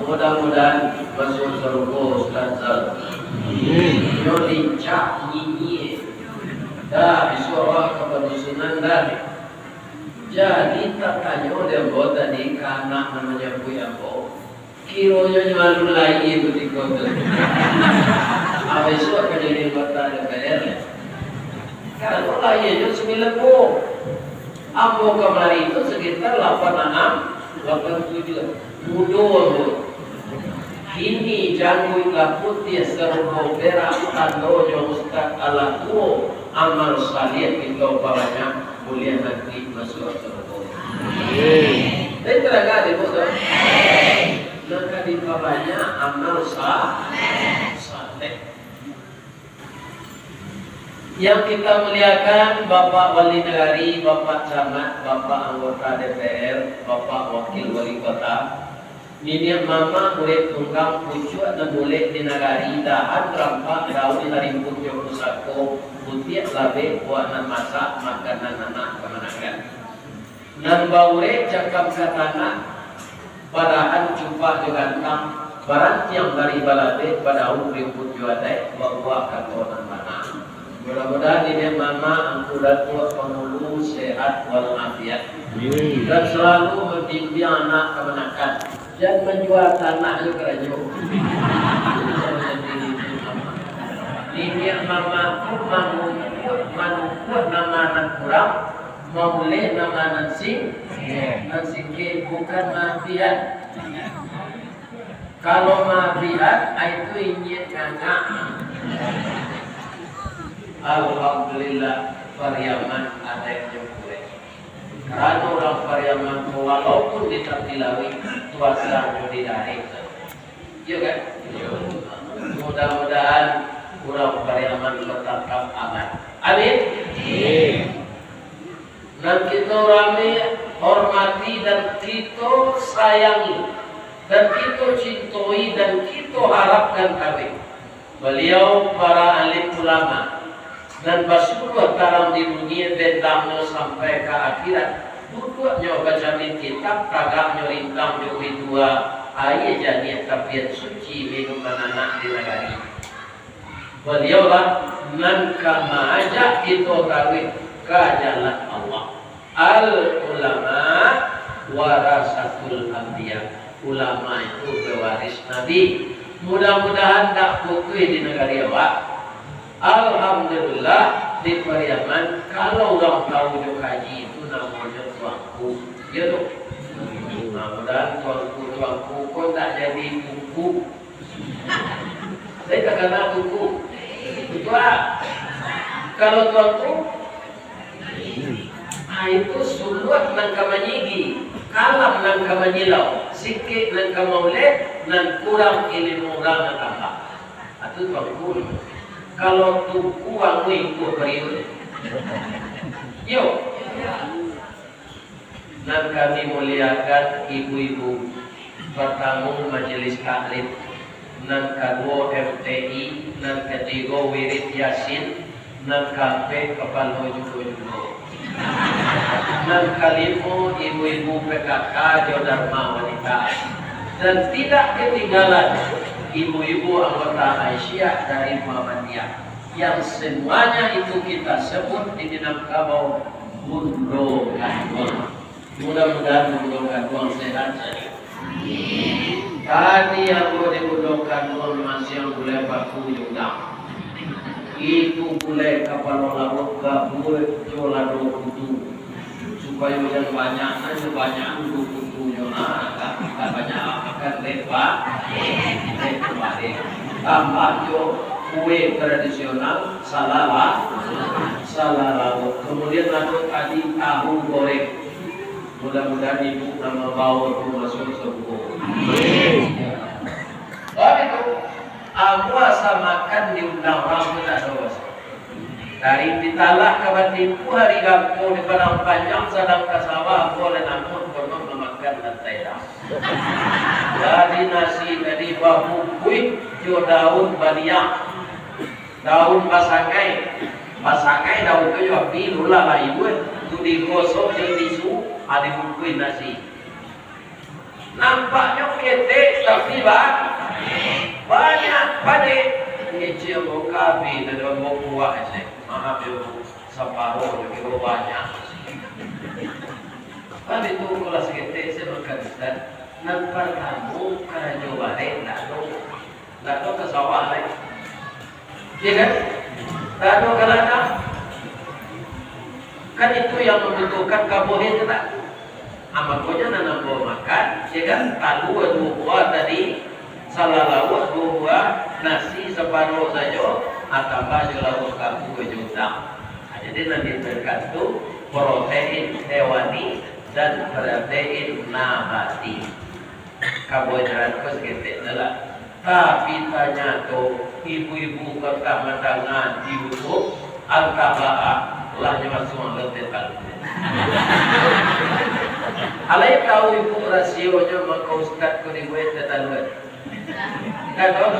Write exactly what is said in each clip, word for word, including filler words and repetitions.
Mudah-mudahan masuak sarugo, Ustaz Zal. Amin. Nyo lincah nyinyia. Dah, bisuak awak ka padusunan dah. Jadi, tatanyo dek ambo tadi ka anak nan manyabuik ambo. Kironyo nyo alun lahia kutiko tu. Ah, bisuak ka jadi anggota D P R. Karano lahianyo sambilan puluah. Ambo kamari tu sakitar lapan anam, lapan tujuah. Mudo ambo. Kini jangguik lah putiah sarupo perak, tandonyo Ustaz alah tuo. Amal saleh kito pabanyak, buliah nanti masuak sarugo. Amin. Tapi tadanga dek ambo tu. Nan ka dipabanyak amal sa-, saleh. Yang kita muliakan, Bapak Wali Nagari, Bapak Camat, Bapak Anggota D P R, Bapak Wakil Wali Kota, niniak mamak, urek tunggang, pucuak nan bulek di nagari, dahan rampak, daun nan rimpuik jo pusako, putiak labek, buah nan masak, makanan anak kamanakan. Nan baurek cakam ka tanah, badahan cupak jo gantang, barantiang dari balabek, badaun rimpuik jo adaik, babuah kato nan bana. Mudah-mudahan niniak mamak, angku datuak pangulu sehat walafiat. Amin. Dan salalu mambimbiang anak kamanakan. Jan manjua tanah jo karajo. Niniak mamak tu manumpuak, manumpuak nan ma nan kurang, maulek nan ma nan sing-, nan singkek, bukan maabihan. Kalau maabihan, ai tu inyiak ngangak. Alhamdulillah, Pariaman adaiknyo kurek. Karano urang Pariaman tu, walaupun di tapi lauik, kuasanyo di darek. Iyo kan? Iyo. Mudah-mudahan urang Pariaman tatap aman. Amin. Amin. Nan kito rami hormati dan kito sayangi, dan kito cintoi, dan kito harapkan kami. Baliau para alim ulama, nan basuluah tarang di dunia, bendangnyo sampai ka akhirat, duduaknyo bacamin kitab, tagaknyo rintang jo witua, aia janiah tapian suci, minum nan anak di nagari. Baliaulah nan ka maajak kito taruih ka jalan Allah. Al ulama warasatul anbiya. Ulama itu pewaris Nabi. Mudah-mudahan dak putuih di nagari awak. Alhamdulillah, di Pariaman, kalau urang tahu jo kaji itu namonyo tuanku. Iyo tu. Nah, mudahan tuanku-tuanku ko ndak jadi tuku. Saya takana tuku. Tuku ah. Kalau tuanku, ah, itu suluah nan ka manyigi, kalam nan ka manyilau, sikek nan ka maulek, nan kurang ilmu urang nan tambah. Ah, tu tuanku. Kalau tuku, anu ingkuah bariun. Yo. Nan kami muliakan ibu-ibu, partamo Majelis Taklim, nan kaduo M T I, nan katigo wirid Yasin, nan kaampek kapalo jugo-jugo, nan kalimo ibu-ibu P K K jo Dharma Wanita, dan tidak ketinggalan ibu-ibu anggota Aisyah dari Muhammadiyah, yang semuanya itu kita sebut di Minangkabau Bundo Kanduang. Mudah-mudahan Bundo Kanduang sehat sajo. Tadi ambo di Bundo Kanduang masiang gulai paku jo udang. Itu gulai kapalo lauak gabuak jo lado kutu. Supayo jan banyak, jan banyak dulu kutunyo, nah, tak, tak banyak makan lebar, lebar. Tambah jo kue tradisional, salala-, salalawok. Kemudian ado tadi tahu goreng. Mudah-mudahan ibu nan mambawa tu masuak sarugo. Amin. Baik tu, ambo asa makan diundang urang tu tak doh. Dari Pitalah ka Batimpu, hari Rabu di Padang Panjang, sadang ka sawah, ambo lah namuah konon mamakan lantai dah. Jadi nasi tadi babungkuih jo daun baliak, daun basangai. Basangai daun tu jo api, lulah lah iduik, tu digosok jo tisu, ah, dibungkuih nasi. Nampaknyo ketek, tapi Ba-, banyak pade. Ngecek ambo kabi, tadi ambo kuah je. Maaf yo, Bu. Saparo je kiro banyak. Tapi tu kalau saketek saya makan, Ustaz. Nan partamo, karajo barek ndak ado. Ndak ado ka sawah lai. Iya kan? Ndak ado ka ladang. Kan itu yang mambutuhkan kabuah itu, tak? Ah, makonyo nan ambo makan, ya kan, talua duo buah tadi, salalauak duo buah, nasi saparo sajo, ah, tambah jo lauak kabu jo udang. Ah, jadi nan diperlukan tu protein hewani dan protein nabati. Kabuah jalan ko saketek tu lah. Tapi tanyato, ibu-ibu ka mandanga di YouTube, antah baa, lah nyo masuak lo teh talua. Alai tahu ibu rasionyo mako ustad ko dibuek teh talua? Ndak tahu.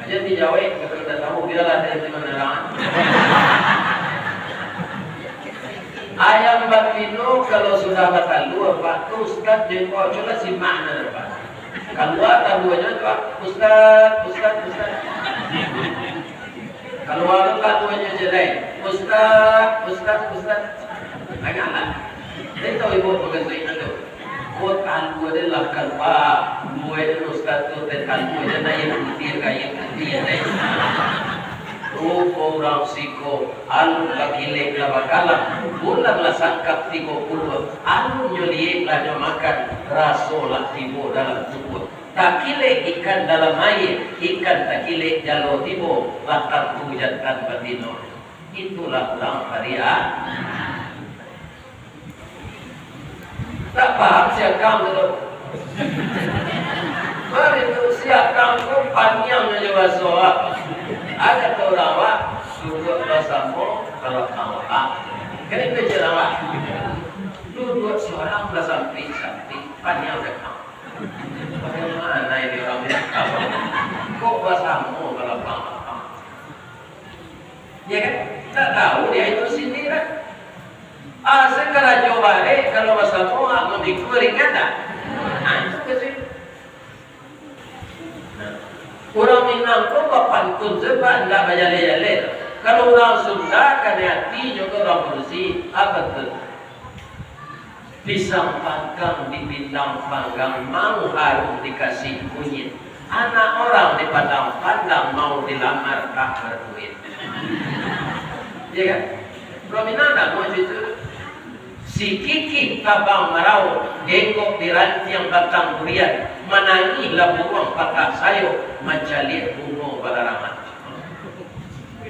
Jadi jawek, kalau ndak tahu, biarlah dari mana. Ayam batino kalau sudah batalua, Pak, tu ustad jengkok, coba simak nyo, Pak. Kalua taluanyo tu, Pak, ustad, ustad, ustad. Kalua tu taluanyo je, dai. Ustad, ustad, ustad. Agaklah. Jadi tahu ibu pegazuik tu. Ko talua den lah kalua, buek den ustad tu teh talua, jan aia putiah ka aia putiah, eh. Rupo urang siko, alun bakilek lah bakalam, bulan lah sangkap tigo puluah, alun nyo liek lah nyo makan, raso lah tibo dalam tubuah. Takilek ikan dalam aia, ikan takilek jalo tibo, lah tantu jantan batino. Itulah urang pariak. Tak paham si Akang tu. Mari tu si Akang tu paniang aja baso awak. Ado tu urang awak, duduak basamo, kalau awak. Kan itu je lah, awak. Duduak surang basamping-samping, paniang si Akang. Bagaimana ini orang ni? Kok basamo, kalau awak? Ya kan? Tak tahu dia itu sendiri kan? Ah, sakarajo barek kalau basamo, ah, mamikua ringan tak? Ah, itu kecil. Nah, urang Minang ko bapantun sebab ndak bajaleh-jaleh. Kalau urang Sunda, kanai ati nyo ko urang padusi, apa tu? Pisang panggang dipindang panggang, mau harum dikasih kunyit. Anak orang dipandang-pandang, mau dilamar tak berduit. Iya kan? Urang Minang ndak mau itu. Si kikih tabang marau, genggok di rantiang batang durian, manangihlah buruang patah sayo, mancaliak bungo balarangan.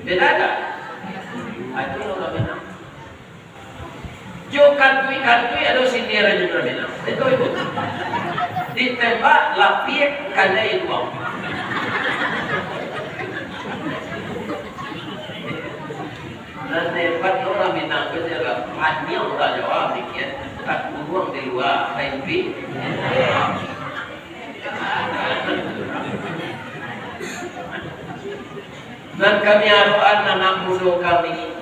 Beda tak? Itu urang Minang. Jo kantuik-kantuik ado sindiran jo urang Minang. Betul, Ibu? Ditembak, lapiak, kanai iduang. Nan hebat tu urang Minang tu, dia lah paniang urang Jawa mikir, tak kurung di lua, mimpi. Nan kami arokan anak mudo kami,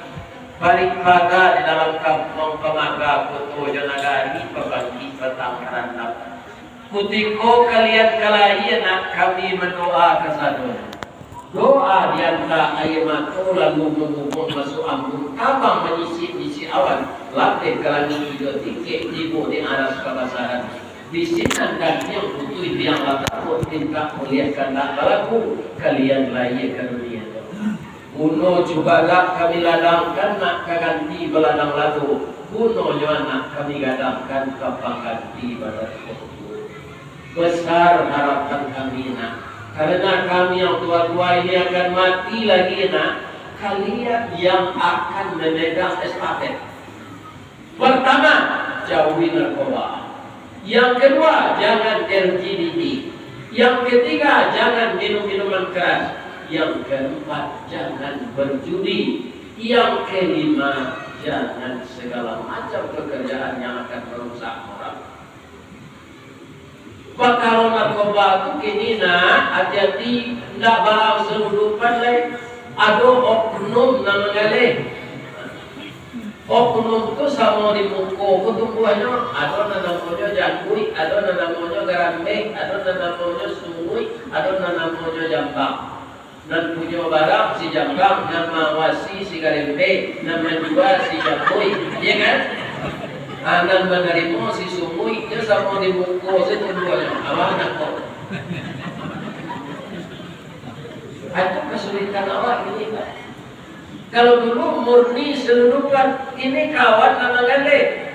parik paga di dalam kampuang, pamaga koto jo nagari, pabangkik batang karandam. Kutiko kalian ka lahia, nak kami mandoa kasadonyo. Doa dianta aia mato, lalu mangubung masuak ambun, tabang manyisik-nyisik awan, lapeh ka langik ijo tikek, tibo di aras kabasaran. Di sinan gantiang putuih, biang batapuk, pintak buliah kandak balaku, kalian lahia ka dunia. Guno cubadak kami ladangkan, nak ka ganti baladang lado, gunonyo anak kami gadangkan ka pangganti badan ko. Besar harapan kami, nak, karena kami yang tua-tua ini akan mati lagi, nak, kalian yang akan memegang estafet. Pertama, jauhi narkoba. Yang kedua, jangan L G B T. Yang ketiga, jangan minum minuman keras. Yang keempat, jangan berjudi. Yang kelima, jangan segala macam pekerjaan yang akan merusak orang. Pakaro narkoba tu kini, nak, hati-hati, ndak barang saludupan lai. Ado oknum nan manggaleh. Oknum tu samo di muko ko tumbuahnyo, ado nan namonyo jaguik, ado nan namonyo garambek, ado nan namonyo sunguik, ado nan namonyo jambang. Nan punyo barang si jambang, nan mawasi si garambek, nan manjua si jaguik, iyo kan? Ah, nan manarimo si sunguik, nyo samo di muko se tumbuahnyo. Awak nak ko. Itu kasulitan awak kini, Pak. Kalau dulu murni selundupan, kini kawan nan manggandeng.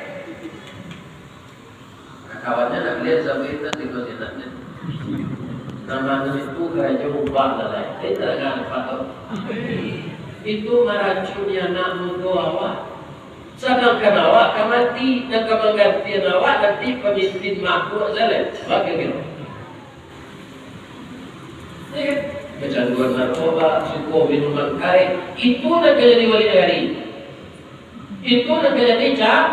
Kawannyo nak lihat sampai itu di Madinah. Namanya itu karajo ubah lalai. Itu jangan lupa tu. Itu maracuni anak mudo awak. Sadangkan awak ka mati, nan ka manggantian awak nanti pamimpin mabuk sajo. Bagaimana? Iyo kan? Kecanduan narkoba, suko minuman karik, itu nan ka jadi wali nagari. Itu nan ka jadi ca-,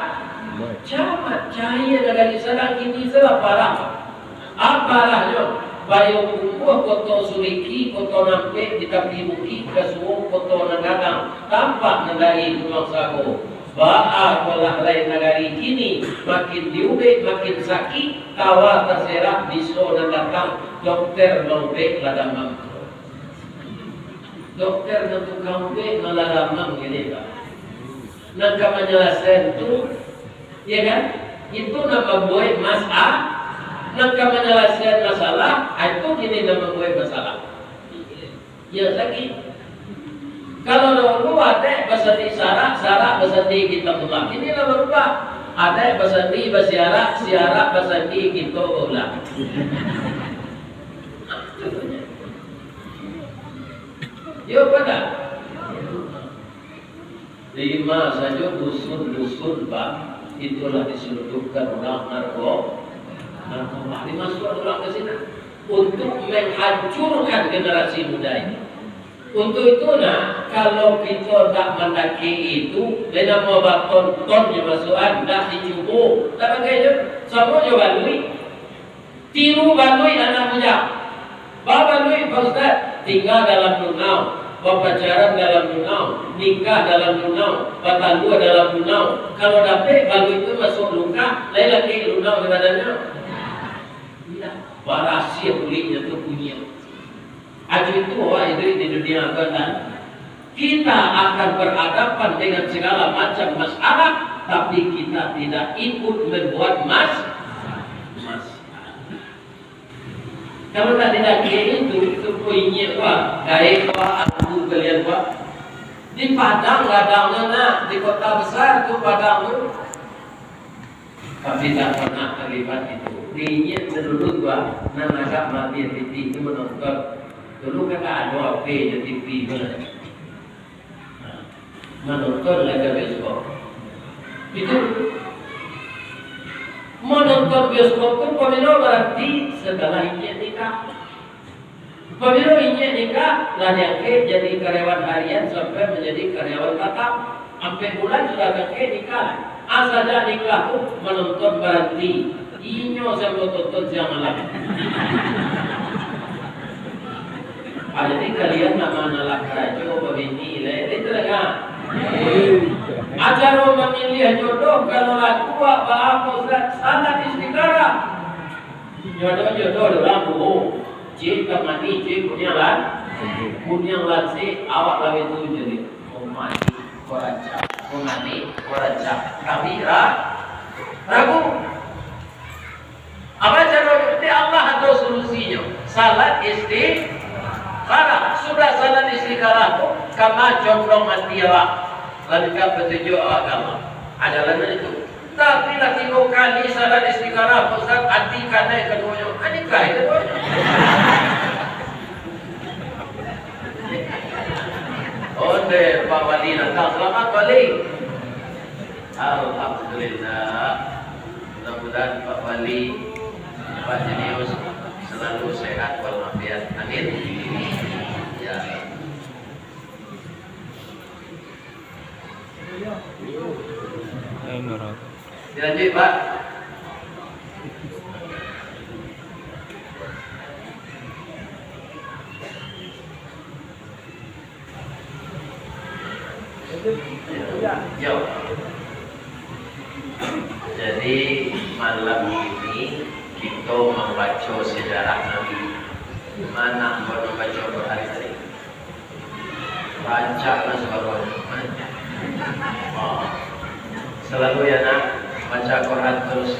camat, cahaya nagari sadang kini salah parah. Ah, parahnyo, Payokumbuah, Koto Suliki, Koto Nampek, di tapi bukik, Kasuo, Koto Nan Gadang, tampak nan dari Gunuang Sago. Baa kolah lai nagari kini, makin diubek, makin sakik, kawa taserak, biso nan datang, dokter maubek lah damam. Dokter nan tukang ubek malah damam kini, Pak. Nan ka manyalasaian tu, iyo kan? Itu nan mambuek masa-, nan ka manyalasaian masalah, ah, itu kini nan mambuek masalah. Iyo, sakik. Kalau dahulu adaik basandi sarak, sarak basandi Kitabullah. Kini lah barubah. Adaik basandi basiarak, siarak basandi kito baulah. Iyo, pada. Lima sajo dusun-dusun, Pak, itulah diselundupkan urang narko-, narkoba. Dimasuakan urang ka sinan. Untuk menghancurkan generasi muda ini. Untuk itu, nah, kalau kito ndak mandaki itu, lai namo baton-ton jo masuakan, ndak dicubo, ndak bagai jo, samo jo baluik. Tiru baluik anak bujang. Babaluik, Pak Ustaz, tingga dalam lunau, bapacaran dalam lunau, nikah dalam lunau, batalua dalam lunau. Kalau dapek baluik tu masuak lungkah, lai lakek lunau di badannyo? Indak. Barasiah kulitnyo tu kunyik. Ajo itu awak iduik di dunia ko, kan? Kita akan berhadapan dengan segala macam masalah, tapi kita tidak ikut membuat mas-, masalah. Kalau tak didaki itu, itu ko inyiak, Pak. Gaek, Pak, aku kalian, Pak. Di Padang gadang, nak, di kota besar tu Padang tu. Tapi tak pernah terlibat itu. Di inyiak dulu tu, Pak, nan agak mati titi tu menonton. Dulu kan tak ada H P, je T V tu lah. Manonton lah ka bioskop. Itu manonton bioskop tu pamilo baranti setelah inyiak nikah. Pamilo inyiak nikah, lah diangkek jadi karyawan harian sampai manjadi karyawan tatap. Ampek bulan sudah diangkek nikah. Ah, sajak nikah tu manonton baranti. Inyo sampai tonton siang malam. Ah, jadi kalian nak manalah karajo babini, leh? Itu lah, kan? Acara mamiliah jodoh, kalau laku, apa-apa, Ustaz, salat istikharah. Jodoh-jodoh urang tu, cik tamani, cik kuniang lan-, kuniang lansik, awak laweh tu jadi. Kok mati, kok rancak, kok mati, kok rancak. Kami ra-, ragu. Apa caro? Di Allah ado solusinyo. Salat istikharah. Sudah salat istikharah tu, kama condong ati awak. Lalu ka petunjuk awak ka Allah. Adalah itu. Tapi lah tigo kali salat istikharah, Ustaz, ati kanai kaduonyo. Ati kanai kaduonyo. Onde, Pak Wali datang. Selamat, Wali. Alhamdulillah. Mudah-mudahan Pak Wali, Pak Jenius selalu sehat walafiat. Amin. Ya. Dilanjut, Pak. Yo. Jadi, malam ini kito mambaco sejarah Nabi. Mano ambo mambaco Quran tadi? Rancak lah suaronyo. Oh. Salalu ya nak, baca Quran terus.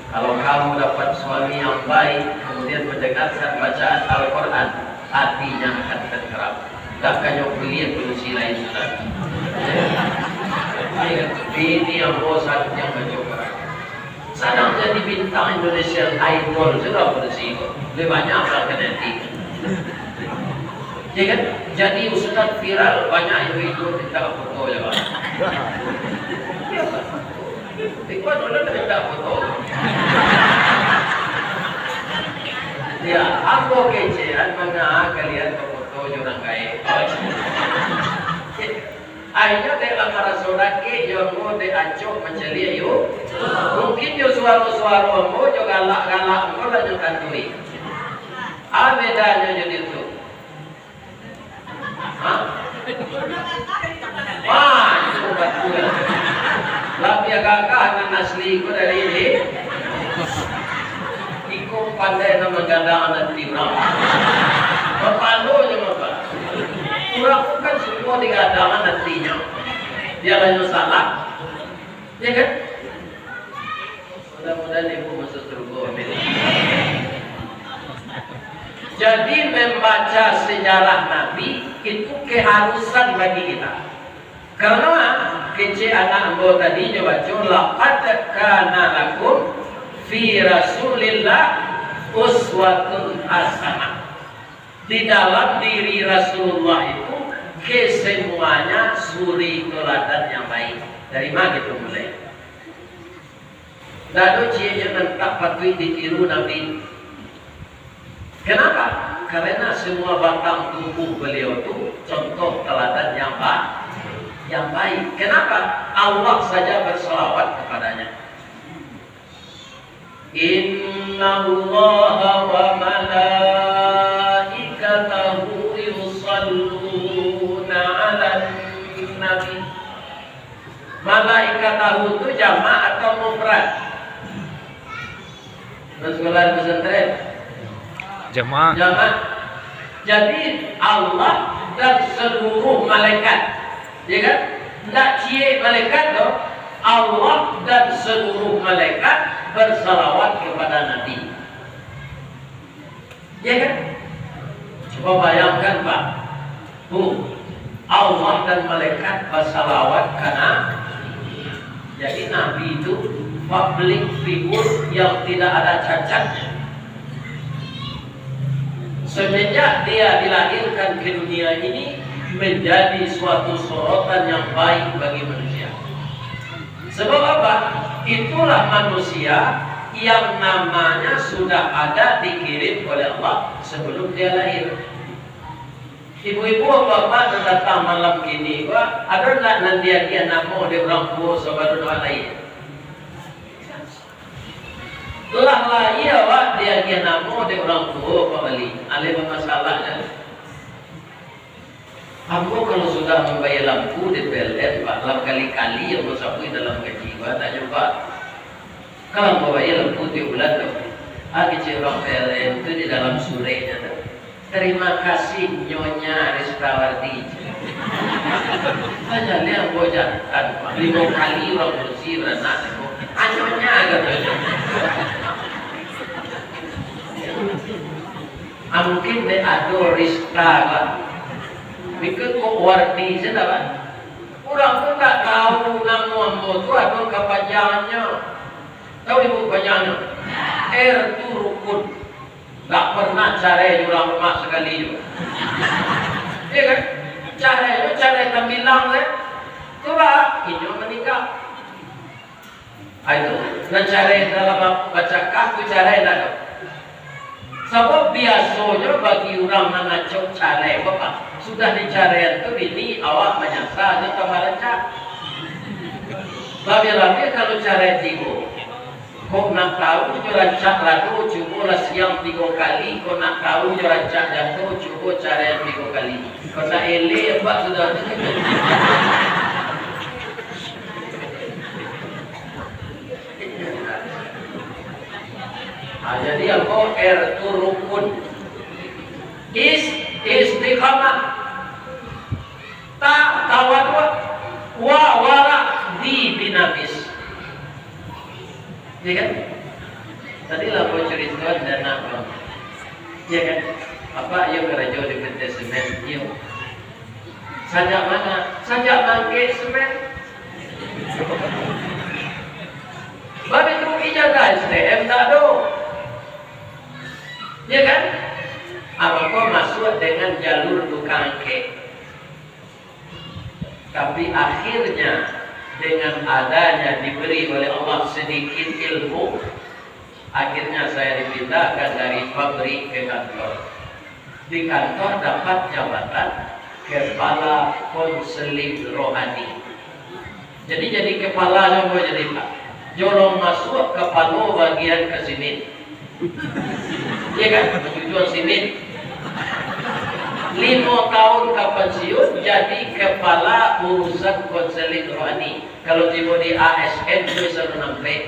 Kalau kamu dapat suami yang baik, kemudian mendengarkan bacaan Al-Quran, hatinya akan tenteram. Dak kanyo kuliah padusi lain sudah. Bini ambo satu yang baco Quran. Sadang jadi bintang Indonesian Idol sudah padusi ko. Lebih banyak urang kanai hati. Ya kan? Jadi ustaz viral, banyak yang itu minta foto ya, Pak. Iko dulu minta foto. Ya, ambo kecekan manga kalian foto jo urang gaek. Akhirnyo dek lah maraso dakek, yo ambo dek acok mancaliak yo. Mungkin yo suaro-suaro ambo, jo galak-galak ambo lah nyo tandui. A bedanyo jo itu? Hah? Wah, itu batua. Labiah gagah nan asli ko dari ini. Iko pandai nan manggadang nan timbang. Bapalo jo bapak. Urang ko kan semua digadang nan tinyo. Biar hanyo salah. Ya kan? Mudah-mudahan ibu masuk surga. Amin. Jadi, membaca sejarah Nabi itu keharusan bagi kita. Karena kecek anak ambo tadi nyo baco, "Laqad kana lakum fi Rasulillah uswatun hasanah." Di dalam diri Rasulullah itu kesemuanya suri toladan yang baik. Dari mana kita mulai? Ndak ado cieknyo nan tak patuik ditiru Nabi. Kenapa? Karena semua batang tubuh beliau tu contoh teladan yang ba-, yang baik. Kenapa? Allah saja bersalawat kepadanya. Innallaha wa malaikatahu yusalluna 'alan nabi. Malaikatahu tu jamak atau mufrad? Sekolah pesantren. Jamak. Jamak. Jadi, Allah dan seluruh malaikat, ya kan? Ndak ciek malaikat doh. Allah dan seluruh malaikat bersalawat kepada Nabi. Ya kan? Coba bayangkan, Pak. Bu, Allah dan malaikat bersalawat ka Nabi. Jadi, Nabi itu public figure yang tidak ada cacatnya. Semenjak dia dilahirkan ke dunia ini, menjadi suatu sorotan yang baik bagi manusia. Sebab apa? Itulah manusia yang namanya sudah ada dikirim oleh Allah sebelum dia lahir. Ibu-ibu, bapak nan datang malam kini, Pak, ado ndak nan diagiah namo dek urang tuo sabalun awak lahia? Lah lahia awak diagiah namo dek urang tuo, Pak Wali. Alai bamasalah kan? Ambo kalau sudah mambayia lampu di P L N, Pak, lah bakali-kali ambo sabuik dalam kaji, Pak, tanyo, Pak, kalau ambo bayia lampu tiok bulan tu, ah, kecek urang P L N tu di dalam sureknyo tu, "Terima kasih, Nyonya Ristawardi." Tanyo, liang ambo jantan, Pak, limo kali urang padusi baranak, ah, Nyonya, katonyo. Ah, mungkin dek ado Rista lah. Mungkin kok Wardi sajo lah. Urang tu ndak tahu namo ambo tu ado kapanjangannyo. Tahu ibu kapanjangannyo? R tu rukun. Ndak pernah carai di urang rumah sakali juo. Iyo kan? Carai tu carai tambilang se. Tu lah, inyo maningga. Ah, itu, nan carai dalam bacakak tu carai ndak ado. Sabab biasonyo bagi urang nan acok carai, Bapak, sudah dicaraian tu bini awak manyasa, nyo tambah rancak. Labiah-labiah kalau carai tigo. Kok nak tahu jo rancak lado, cubolah siang tigo kali, kok nak tahu jo rancak jago, cubo carai tigo kali. Kok nak elek, Pak, sudah. Jadi, ambo R tu rukun. Is, istiqamah. Ta, tawaduk. Wa, wara, di, dinamis. Ya kan? Tadi lah ambo carito, dan nak, ya kan? Apa, iyo karajo di P T Semen, iyo. Sajak mana? Sajak mangkek semen. Baitu ijazah S T M tak ado. Ya kan? Apa masuak dengan jalur tukang angkek. Tapi akhirnya, dengan adanya diberi oleh Allah sedikit ilmu, akhirnya saya dipindahkan dari pabrik ke kantor. Di kantor dapat jabatan kepala konseling rohani. Jadi, jadi kepala nyo ambo jadi, Pak. Jolong masuak kapalo bagian ka simin. Iya kan? Tujuan simin. Limo tahun ka pensiun, jadi kepala urusan konseling rohani. Kalau tibo di A S N tu, selalu nampak.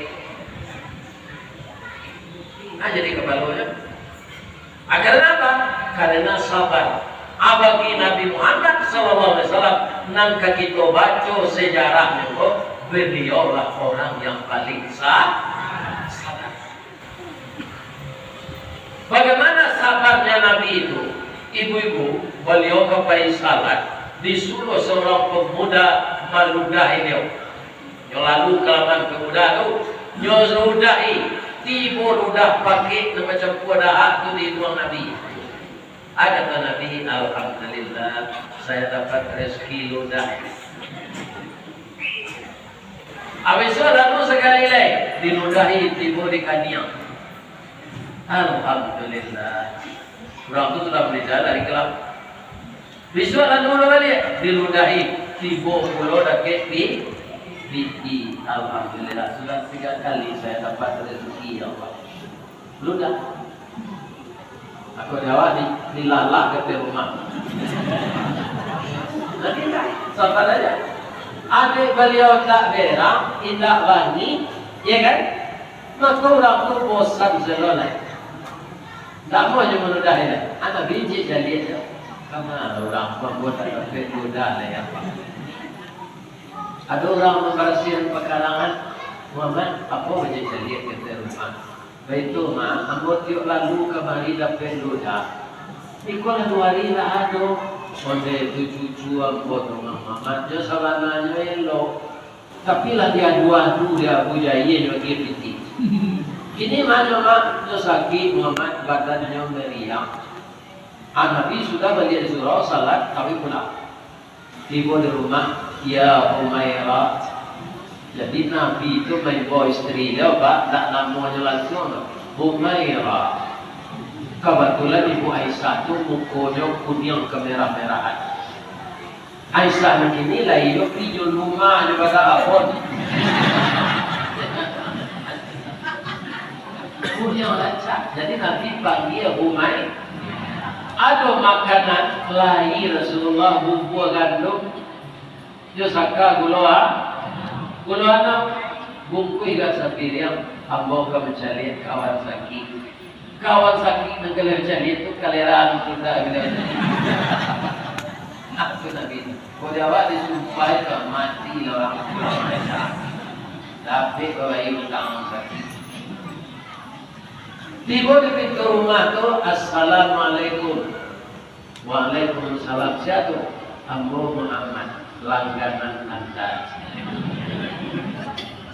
Ah, jadi kepalanya. Ah, karena apa? Karena sabar. Ah, bagi Nabi Muhammad sallallahu alaihi wasallam, nan ka kito baco sejarahnyo ko, beliaulah orang yang paling sa-, sabar. Bagaimana sabarnya Nabi itu? Ibu-ibu, beliau ka pai salat, disuruh seorang pemuda maludahi beliau. Nyo lalu ka laman pemuda tu, nyo ludahi, tibo ludah pakek nan bacampua dahak tu di iduang Nabi. Ah, kata Nabi, "Alhamdulillah, saya dapat rezeki ludah." Habis tu lalu sakali lai, diludahi tibo di kaniang. Alhamdulillah. Urang tu sudah baliak dari kelam. Bisuak lalu lah baliak, diludahi, tibo pulo dakek pi-, pipi. Alhamdulillah, sudah tiga kali saya dapat rezeki, ya Allah. Ludah. Aku jawab di, dilalah ka rumah. Nanti tak, sabar aja. Adik baliau tak berang, indak bani, ya kan? Maka urang tu bosan selo lai. Ndak mau jo maludahi lai. Anak biji jaliak jo. Kama urang pun buat tak sampai muda lai apa. Ado urang mambarasiahan pakarangan, "Muhammad, apo bajik jaliak kito rumah?" "Baitu, Mak, ambo tiok lalu kamari dapek ludah. Iko lah duo ari lah ado." Ondeh tu cucu ambo tu, Muhammad, nyo sabananyo elok. Tapi lah diadu-adu dek Abu Jahia jo Agie Pitih. Kini mano, Mak? Nyo sakik, Muhammad, badannyo meriang. Ah, Nabi sudah baliak di surau, salat, tarawih pulang. Tibo di rumah, "Ya Humairah." Jadi Nabi tu maimbau isteri dia, Pak, tak namonyo langsung tu. Humairah. Kabatulan Ibu Aisyah tu mukonyo kuniang kemerah-merahan. Aisyah nan kini lai iyo pinyo rumah jo bada abon. Kuniang rancak. Jadi Nabi panggia Humai. Ado makanan lai Rasulullah, bubua gandum jo saka gulo a-, gulo anam. Bungkuih ka sapiriang, ambo ka mancaliak kawan sakik. Kawan sakik nan kalau caliak tu kaleran kita gitu. Aku Nabi tu. Kau jawab disumpah itu mati lah orang. Tapi kalau ayu utang sakit. Tibo di pintu rumah tu, "Assalamualaikum." "Waalaikumsalam. Sia tu?" "Ambo Muhammad, langganan Anda."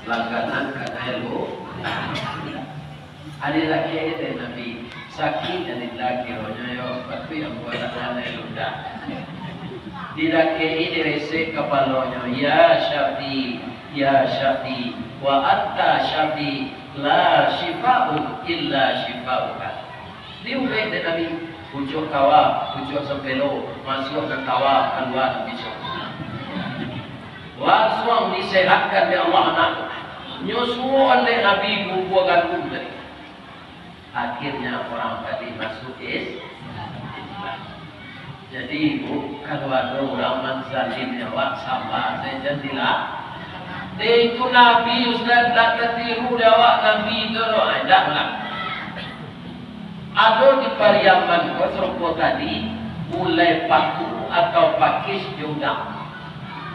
Langganan kanai lu. Adi laki aja dari Nabi. Sakik dari laki ronyo yo, tapi ambo langganan ludah. Di laki ini resek kapalonyo, "Ya Syafi, ya Syafi, wa anta Syafi, la syifa'u illa syifa'uka." Diurek dek Nabi, pucuak kawa, pucuak sampelo, masuak nan tawa, kalua nan biso. Lansuang disehatkan dek Allah anak tu. Nyo suruah dek Nabi bubua gandum tadi. Akhirnya orang tadi masuk Is-, Islam. Jadi, Bu, kalau ado urang manzalim awak, saba sajo, jan dilah. Eh, itu Nabi, Ustaz, dak tatiru dek awak Nabi tu, doh. Ah, dak lah. Ado di Pariaman ko sarupo tadi, gulai paku atau pakis jo udang.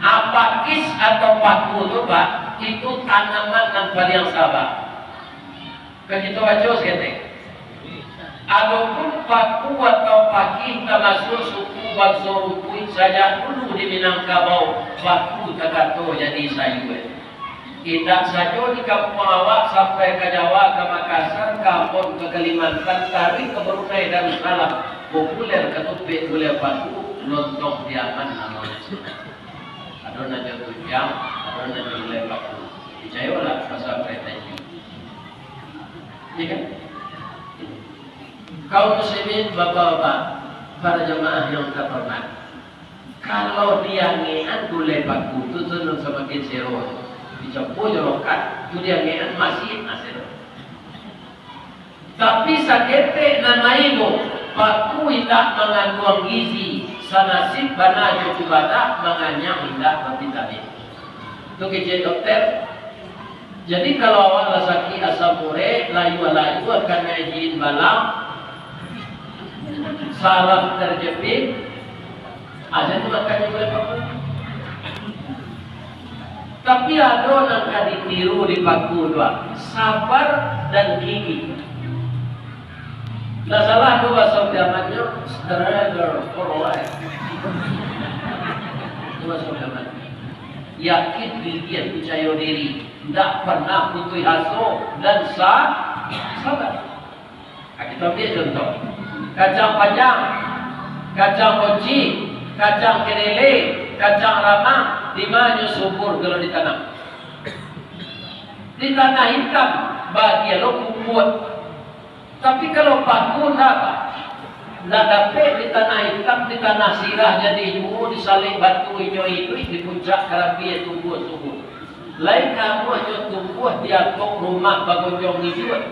Ah, pakis atau paku tu, Pak, itu tanaman nan paliang saba. Kan kito baco saketek. Adopun paku atau pakis tamasuak suku banso rumpuik sajak dulu di Minangkabau, paku takato jadi sayua. Indak sajo di kampuang awak, sampai ka Jawa, ka Makassar, ka Ambon, ka Kalimantan, taruih ka Brunei Darussalam, populer katupek gulai paku, lontong Piaman namonyo. Ado nan jo tunjang, ado nan jo gulai paku. Picayolah, pasal pretensi. Iya kan? Kaum muslimin, bapak-bapak, para jamaah yang terhormat, kalau diangekan gulai paku tu, tu nan samakin sero. Dicampur jo lokak, tu diangekan masih, ah, sero. Tapi saketek nan lain tu, paku indak manganduang gizi, sanasib bana jo cubadak, manganyang indak bavitamin. Tu kecek dokter. Jadi, kalau awak lah sakik asam urek, layua-layua kanai jin balang, saraf terjepit, aja tu makan jo gulai paku. Tapi ado nan ka ditiru di paku tu, ah, sabar dan gigih. Ndak salah tu bahaso Piamannyo, struggle for life. Itu bahaso Piaman. Yakin, gigiah, picayo diri, ndak pernah putuih aso, dan sa-, sabar. Nah, kito ambiak contoh. Kacang panjang, kacang bonci, kacang kelele, kacang ramang, di ma nyo subur kalau ditanam? Di tanah itam, bagian lo kukuak. Tapi kalau paku ndak, Pak. Ndak dapek di tanah itam, di tanah sirah jadi juo, di salek batu inyo iduik, di puncak karambia tumbuah subur. Lain amuahnyo tumbuah di atok rumah bagonjong ijuak,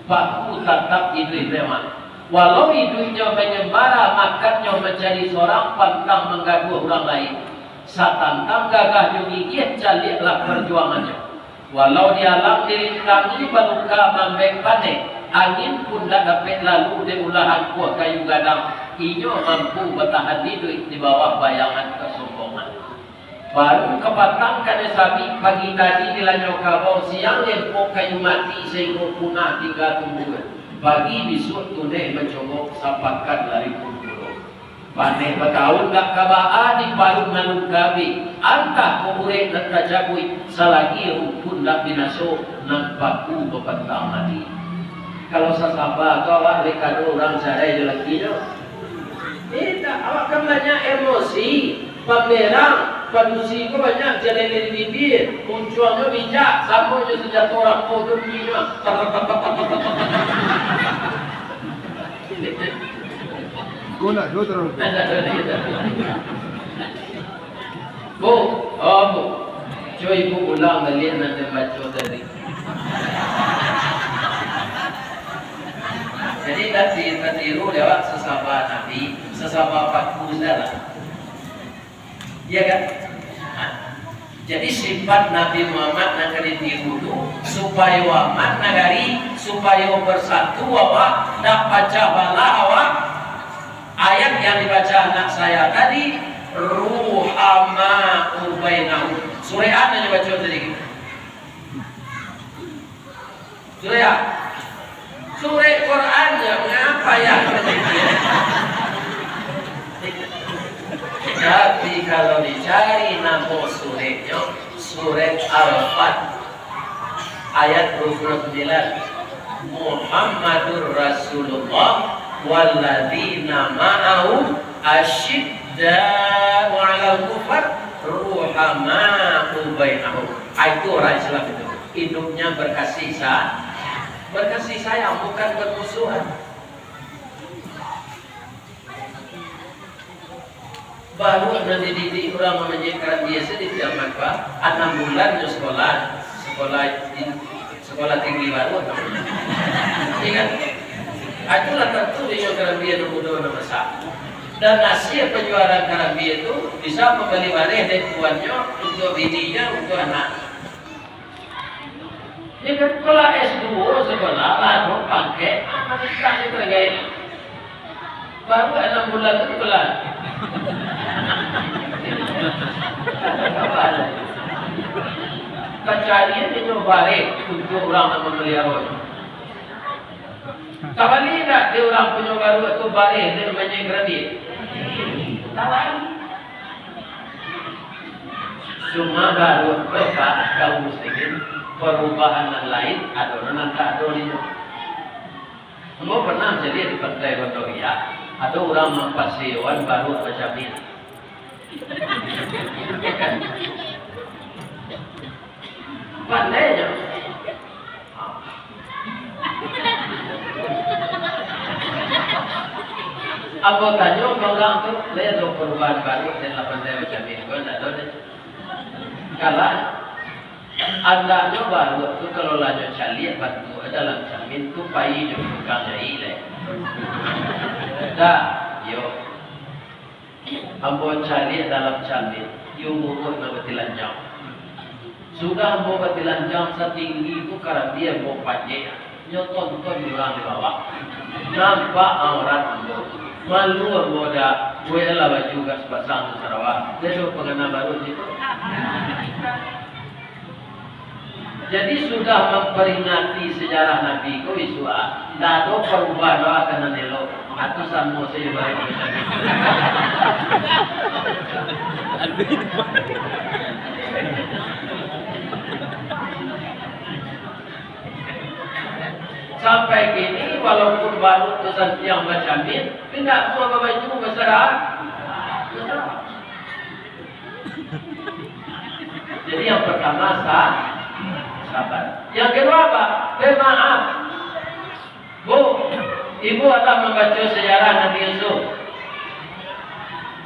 paku tatap iduik mewah. Walau iduiknyo manyambara, makannyo mancari sorang, pantang manggaduah urang lain. Satantang gagah jo gigiah, caliaklah parjuangannyo. Walau di alam dirintangi, baluka maambek paneh, angin pun ndak dapek lalu dek ulah angkuah kayu gadang, inyo mampu batahan iduik di bawah bayangan kasombongan. Baru kapatang kanai sabik, pagi tadi dilanyau kabau, siang lempok kayu mati, sainggo punah tingga tumbuah. Pagi bisuak tuneh mancobo, sapakan lari pun pulo. Paneh bataun ndak ka baa, diparuik nan lun ka abih, antah kok urek nan tacabuik, salagi rumpun ndak binaso, nan paku bapantang mati. Kalau sasaba tu awak dek kado urang carai jo lakinyo. Indak, awak kan banyak emosi, pamerang, padusi ko banyak jalele di bibia, muncuangnyo bijak, samo jo sanjato rampok tu bunyinyo. Ko nak juo taruih. Bu, oh, Bu. Cubo ibu ulang baliak nan den baco tadi. Jadi, tadi tatiru lewat sasaba Nabi, sasaba paku sajolah. Iya kan? Nah, jadi sifat Nabi Muhammad nan ka ditiru tu, supayo aman nagari, supayo bersatu awak, ndak pacah balah awak. Ayat yang dibaca anak saya tadi, ruhama'u bainahum. Surek a nan nyo baco tadi? Surek a? Surek Quran nyo, ngapa ya? Tapi kalau dicari namo sureknyo, surek Al-Fath. Ayat dua puluh sembilan, "Muhammadur Rasulullah walladzina ma'ahu asyidda'u 'alal kufar ruhama'u bainahum." Ah, itu orang Islam itu. Hidupnya berkasih sa-, berkasih sayang, bukan bermusuhan. Baru nan dididik urang mamanjek karambia se di Piaman, Pak. Anam bulan nyo sekolah, sekolah di, sekolah tinggi baru. Iya kan? Ah, itulah tantu inyo karambia nan mudo nan masak. Dan hasil panjualan karambia tu bisa mambali bareh dek tuannyo, untuak bininyo, untuak anak. Ya kan, kalau S dua sekolah, lah, dua pangkek, ah, mantap itu, guys. Baru enam bulan tu sekolah. Kacarian itu barek untuk urang nan mamaliharo. Tabali indak di urang punyo baruak tu barek dek manyai karadik? Tabali. Cuma baruak tu, Pak, kaum muslimin, parubahan nan lain ado nan tak ado di. Ambo pernah jadi di Pantai Gondoriah, ado urang mampasewoan baruak bacamin. Pandai nyo. Ambo tanyo ka urang tu, "Lai ado parubahan baruak, den lah pandai macam ni ko, ndak ado deh?" Kalah. Andaknyo baruak tu, kalau lah nyo caliak bantuak dalam camin tu, pai jo tukang jahik lai. Dah, yo. Ambo caliak dalam camin, iyo buruak nan batilanjang. Sudah ambo batilanjang satinggi tu, karambia ambo pajek, nyo tonton di urang di bawah. Nampak aurat ambo. Malu ambo dah, bueklah baju ka sapasang jo sarawa. Dah tu pangana baruak situ. Jadi, sudah mamperingati sejarah Nabi ko isuak, ah, ndak ado parubahan doh ka nan elok. Atu samo sajo bae. Sampai kini, walaupun baruak tu santiang bacamin, indak buah babaju basarah. Jadi, yang pertama, sa-, sabar. Yang kedua apa? Bemaaf. Bu, ibu alah mambaco sejarah Nabi Yusuf.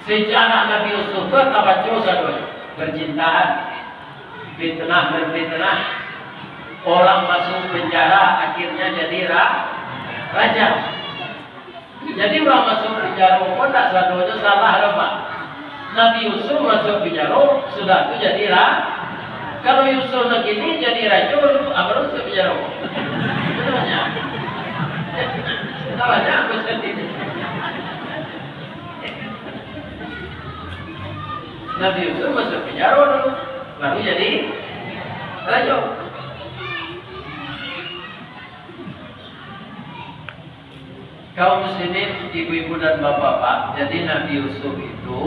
Sejarah Nabi Yusuf tu tabaco sadonyo. Percintaan, fitnah-memfitnah, orang masuk penjara, akhirnya jadi ra-, raja. Jadi, urang masuk pinjaro ko ndak sadonyo salah doh, Pak. Nabi Yusuf masuk pinjaro, sudah tu jadi ra-, kalau Yusuf nan kini jadi rajo, lu-, apo masuk pinjaro? Banyak. Banyak masuk kini. Nabi Yusuf masuk pinjaro dulu, baru jadi rajo. Kaum muslimin, ibu-ibu dan bapak-bapak, jadi Nabi Yusuf itu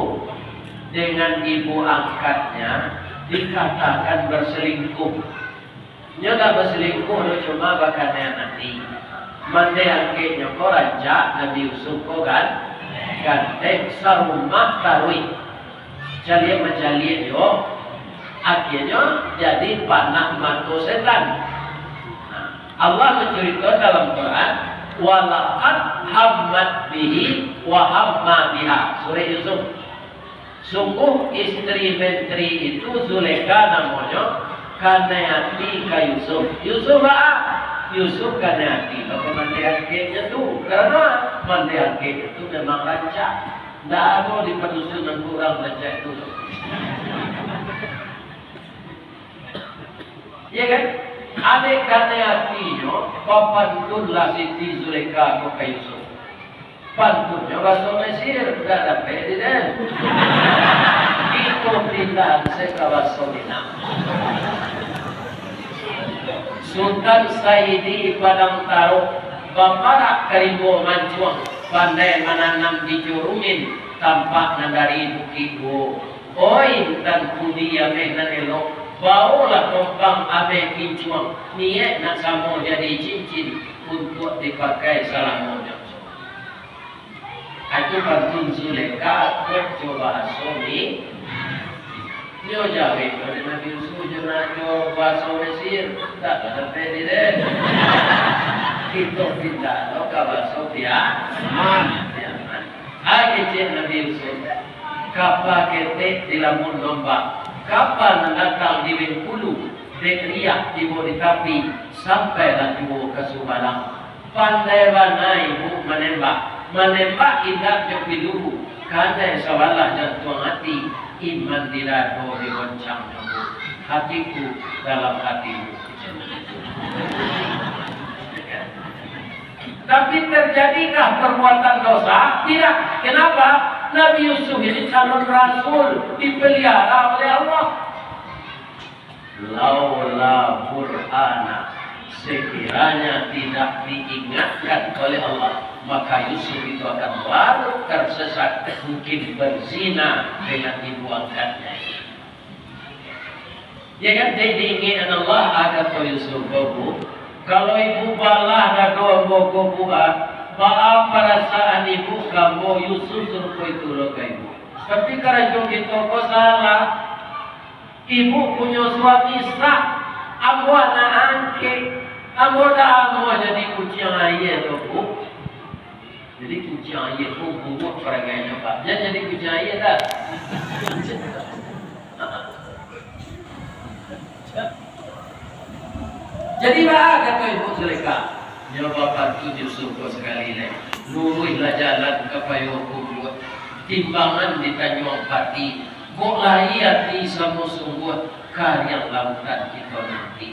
dengan ibu angkatnya dikatakan berselingkuh. Nyo dak berselingkuh doh, cuma bakanean ati. Mandeh angkeknyo ko rancak, Nabi Yusuf ko kan ganteng, sarumah taruih. Caliak mancaliak juo, akhirnyo jadi panah mato setan. Nah, Allah mancurito dalam Quran, "Walaqad hammat bihi wa hamma biha." Surah Yusuf. Sungguh istri menteri itu, Zulekha namonyo, kanai ati ka Yusuf. Yusuf baa? Yusuf kanai ati bak mandeh angkeknyo tu. Karano mandeh angkeknyo tu memang rancak. Ndak ado di padusun nan kurang rancak tu. Iya kan? Dek kanai atinyo, bapantunlah Siti Zulekha ko ka Yusuf. Pantunnyo baso Mesir, ndak dapek di den. Kito pindahan se ka baso Minang. Sutan Saidi Padang Taro, baparak ka rimbo mancuang, pandai mananam ijo rumin, tampak nan dari Bukik Duo. Oi, Tan Kudi ameh nan elok, baolah tompang ameh kincuang, niaik nak samo jadi cincin, untuak dipakai salamonyo. Itu pantun Zulekha, kok jo bahaso ni. Nyo jawek dek Nabi Yusuf jo nak jo bahaso Mesir, ndak ado dapek di den. Kito pindah lo ka bahaso Piaman. Piaman. Ai kecek Nabi Yusuf, kapa ketek dilamun ombak, kapa nan datang di Bengkulu, dek riak tibo di tapi, sampailah juo ka Subalang. Pandai bana ibu manembak, manembak indak jo piluru, kanai sabalah jantuang ati, iman di dado digoncang nyo, Bu. Hatiku dalam hatimu. Tapi terjadikah perbuatan dosa? Tidak. Kenapa? Nabi Yusuf ini calon rasul, dipelihara oleh Allah. Laula burhana, sekiranya tidak diingatkan oleh Allah, maka Yusuf itu akan larut tersesat, mungkin berzina dengan ibu angkatnya. Ya kan, dek diingatkan Allah, ah, kato Yusuf, "Bu, kalau ibu balah dado ambo ko, Bu, ah, baa parasaan ibu ka ambo?" Yusuf sarupo itu lo ka ibu. Tapi karajo kito ko salah. Ibu punyo suami sah, ambo anak angkek, ambo dak amuah jadi kuciang aia tu, Bu. Jadi kuciang aia tu buruak paragainyo, Pak. Jan jadi kuciang aia dah. Jadi baa kato Ibu Zulekha? Nyo bapantun Yusuf ko sakali lai. Luruihlah jalan ka payo kubuak, timbangan di Tanjuang Pati. Kok lai ati samo sungguah, kariang lautan kito nanti.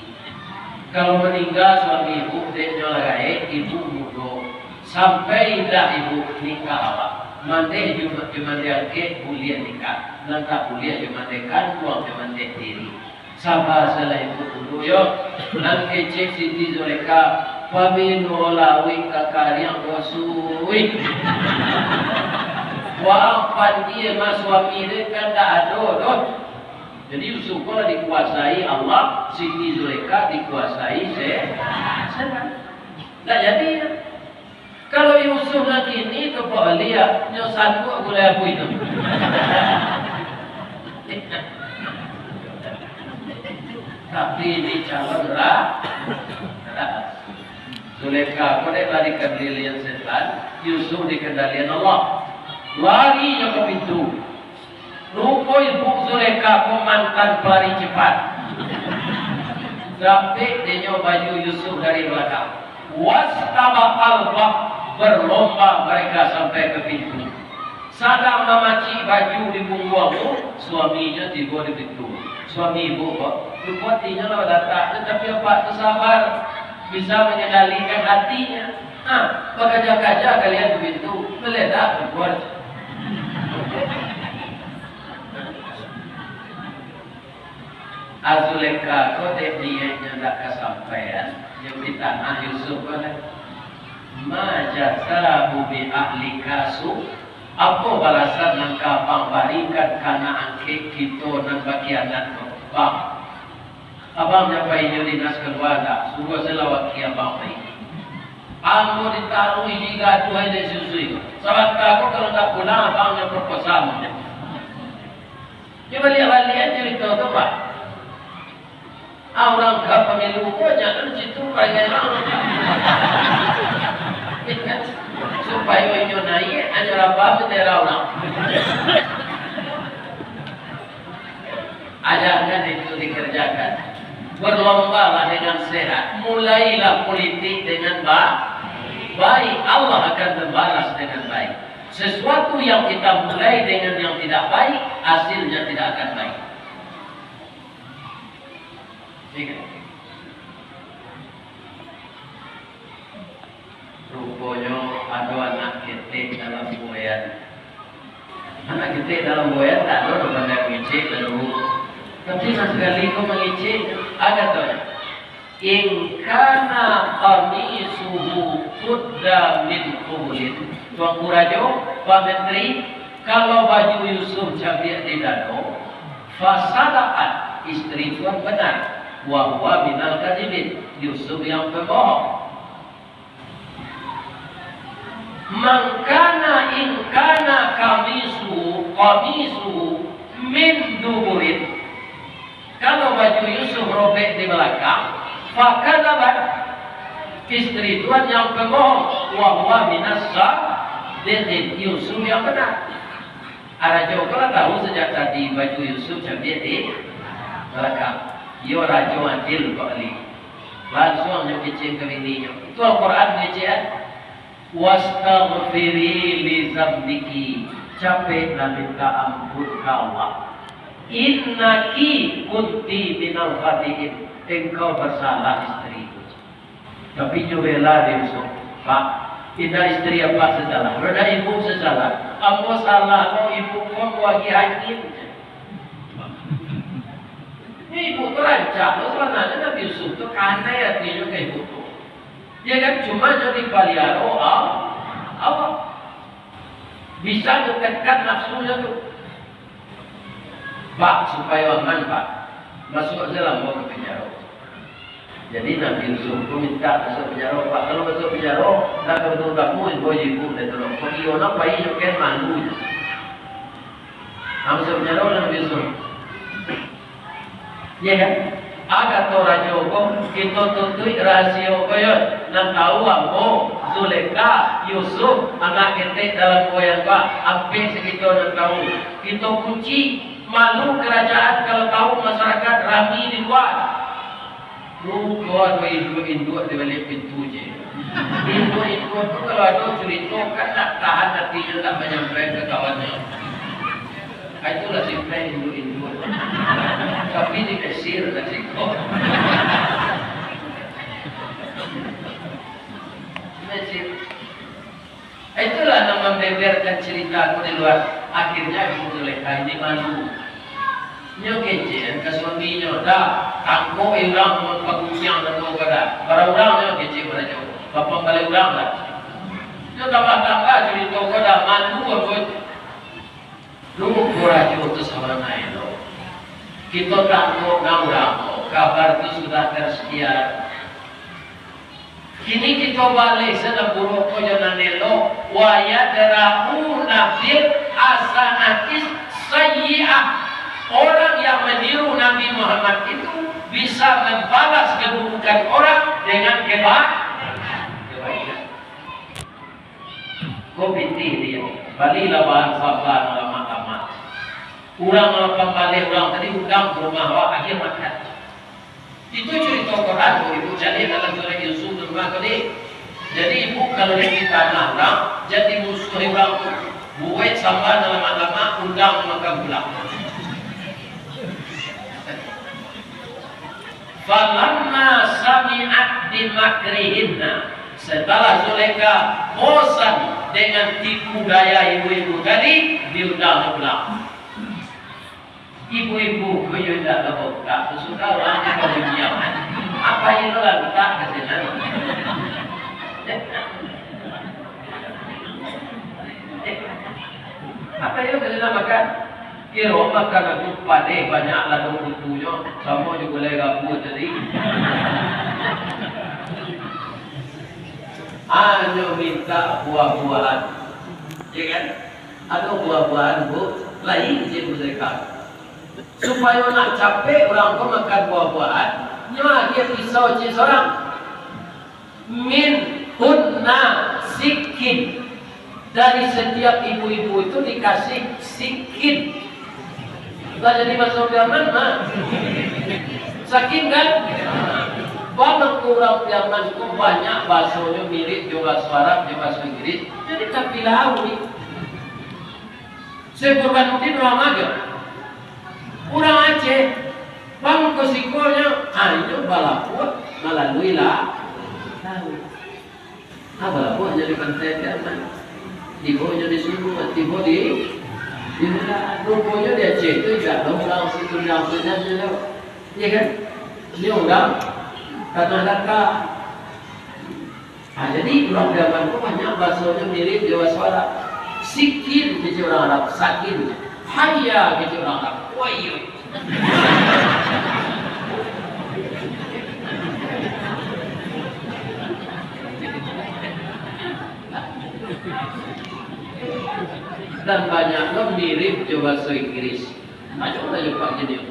Kalau maningga suami ibu, dek nyo lah gaek, ibu mudo. Sampai indak ibu nikah awak. Mandeh jo, jo mandeh angkek buliah nikah. Nan tak buliah jo mandeh kanduang, jo mandeh diri. Saba salah ibu dulu yo. Nan kecek Siti Zulekha, pabilo lawik ka kariang basuih. Waang pandie mah suami dek kan dak ado doh. Jadi Yusuf ko lah dikuasai Allah, Siti Zulekha dikuasai se-, setan. Ndak jadi. Kalau Yusuf nan kini tu, Pak Wali, ya, nyo sanduak gulai abu itu. Tapi ini calon ra-, ra-, Zulekha ko dek lah dikendalian setan, Yusuf dikendalian Allah. Lari nyo ka pintu. Rupo Ibu Zulekha ko mantan pelari cepat. Dapek dek nyo baju Yusuf dari balakang. Wastabaqal bab, berlomba mereka sampai ke pintu. Sadang mamacik baju di pungguang tu, suaminyo tibo di pintu. Suami ibu ko, rupo atinyo lah badatak, tapi apak tu sabar, bisa mengendalikan hatinya. Ha, bakaja-kaja kalian di pintu, meledak pintu. A Zulekha ko dek niaiknyo ndak kasampaian, nyo pitanah Yusuf ko lah. Ma jazaa'u bi ahlika su', apo balasan nan ka abang barikan ka anak angkek kito nan bakhianat ko, Bang? Abang nyo pai inyo dinas kalua ndak? Suruah se lah wakil abang pai. Ambo ditaruih di gaduah dek si Yusuf ko. Sabanta ko kalau ndak pulang, abang nyo perkosa ambo. Nyo baliak-baliak carito tu, Pak. Ah, urang ka pamilu ko, jangan situ, paregang urang. Supayo inyo naiak, hanyo rabah bendera urang. Ajakan itu dikerjakan. Berlombalah dengan sehat. Mulailah politik dengan ba-, baik. Allah akan membalas dengan baik. Sesuatu yang kita mulai dengan yang tidak baik, hasilnya tidak akan baik. Iya kan? Ruponyo ado anak ketek dalam buayan. Anak ketek dalam buayan tak ado nan pandai mangecek lalu. Tapi nan sakali ko mangecek, a katonyo, "In kana qamisuhu qudda min qubulin." Tuanku Rajo, Pak Menteri, kalau baju Yusuf cabiak di dado, fasadaqat, isteri tuan benar, wa huwa minal kadzibin, Yusuf yang pembohong. Mangkana ingkana qamisuhu, qamisuhu min duburin. Kalau baju Yusuf robek di balakang, fakadzabat, isteri tuan yang pembohong, wa huwa minas sadiqin, Yusuf yang benar. Arajo ko lah tahu sajak tadi baju Yusuf cabiak di balakang. Iyo rajo adil, Pak Ali. Lansuang nyo kecek ka bininyo. Itu Al-Quran kecek, kan? "Wastaghfiri li dzambiki." Capeklah minta ampun ka Allah. "Innaki kunti minal khati'in." Engkau bersalah, istriku. Tapi nyo bela dek Yusuf, "Pak, indak istri Apak sasalah, indak ibu sasalah. Ambo salah lo, ibu ko ambo agiah angin." Ibu tu rancak lo sabananyo, Nabi Yusuf tu kanai atinyo ka ibu tu. Ya kan, cuma nyo dipaliaro Allah. Bisa ditekan nafsunyo tu. "Pak, supayo aman, Pak, masuak se lah ambo ka penjaro." Jadi, Nabi Yusuf ko mintak masuak penjaro, "Pak, kalau masuak penjaro, ndak ka batemu-temu ambo jo ibu, ndak tolong. Kok iyo nak pai jo ken malu." Nah, masuak penjaro Nabi Yusuf. Iya kan? Ado kato rajo ko, "Kito tutuik rahasio ko yo, nan tahu ambo, Zulekha, Yusuf, anak ketek dalam goyang ko, ampek se kito nan tahu. Kito kunci, malu karajaan kalau tahu masarakat rami di lua." Rupo ado induak-induak di baliak pintu je. Induak-induak tu kalau ado curito, kan ndak tahan atinyo ndak manyampaikan ka kawannyo. Ah, itulah sifat induak-induak. Tapi di Mesir lah siko. Mesir. Itulah nan mambeberkan carito ko di lua. Akhirnyo Ibu Zulekha ini malu. Nyo kecek ka suaminyo, "Dah, tangkok urang nan pagumiang nan ko, dah. Bara urang?" Nyo kecek barajo. "Papan baleh urang, dah." Nyo tambah-tambah carito ko, dah, malu ambo. Rupo rajo tu sabananyo. Kito tangkok nan urang ko, kabar tu sudah tersiar. Kini kito baleh se nan buruak ko jo nan elok. "Wa yadra'una bil hasanatis sayyi'ah." Orang yang meniru Nabi Muhammad itu bisa membalas keburukan orang dengan keba-, kebaikan. Ko pitih dia, balilah bahan saba nan lamak-lamak. Urang nan lapan baleh urang tadi undang ka rumah awak, agiah makan. Itu carito Quran, Ibu caliak dalam surah Yusuf tu mah tadi. Jadi, Ibu kalau di tanah urang, jadi musuah urang tu, buek samba nan lamak-lamak, undang makan pulang. "Falamma sami'at bimakrihinna," setelah Zulekha bosan dengan tipu daya ibu-ibu tadi, diundang pulang. Ibu-ibu ko yo indak lah bokak, sudah urang ka diam. Apo iyo lah bokak ka sinan? Apo iyo ka sinan makan? Kiro makan tu padeh banyak lado kutunyo, samo jo gulai gabua tadi. Hanyo mintak buah-buahan, ya kan? Ado buah-buahan, Bu, lain cek mereka. Supayo nak capek urang ko makan buah-buahan, nyo agiah pisau cek surang. "Minhunna sikkin." Dari setiap ibu-ibu itu dikasih sikkin. Lah jadi baso Piaman mah. Sakin kan? Bana urang Piaman ko banyak basonyo mirip jo baso Arab, jo baso Inggris. Jadi tapilah ni. Syekh Burhanuddin urang Agam. Urang Aceh. Bang ko sikonyo, ah, inyo balabuah malalui la-, lauik. Ah, balabuah nyo di pantai Piaman. Tibo nyo di Sulu, tibo di, di Medan. Ruponyo di Aceh tu indak ado urang situ, urang sinan tu. Iya kan? Ini urang Tanah Datar. Nah, jadi urang Piaman tu banyak basonyo mirip jo baso Arab. Sikkin kecek urang Arab, sakin. Hayya kecek urang Arab, wayyo. Dan banyak lo mirip jo baso Inggris. Ajo lah jo Pak Gideon.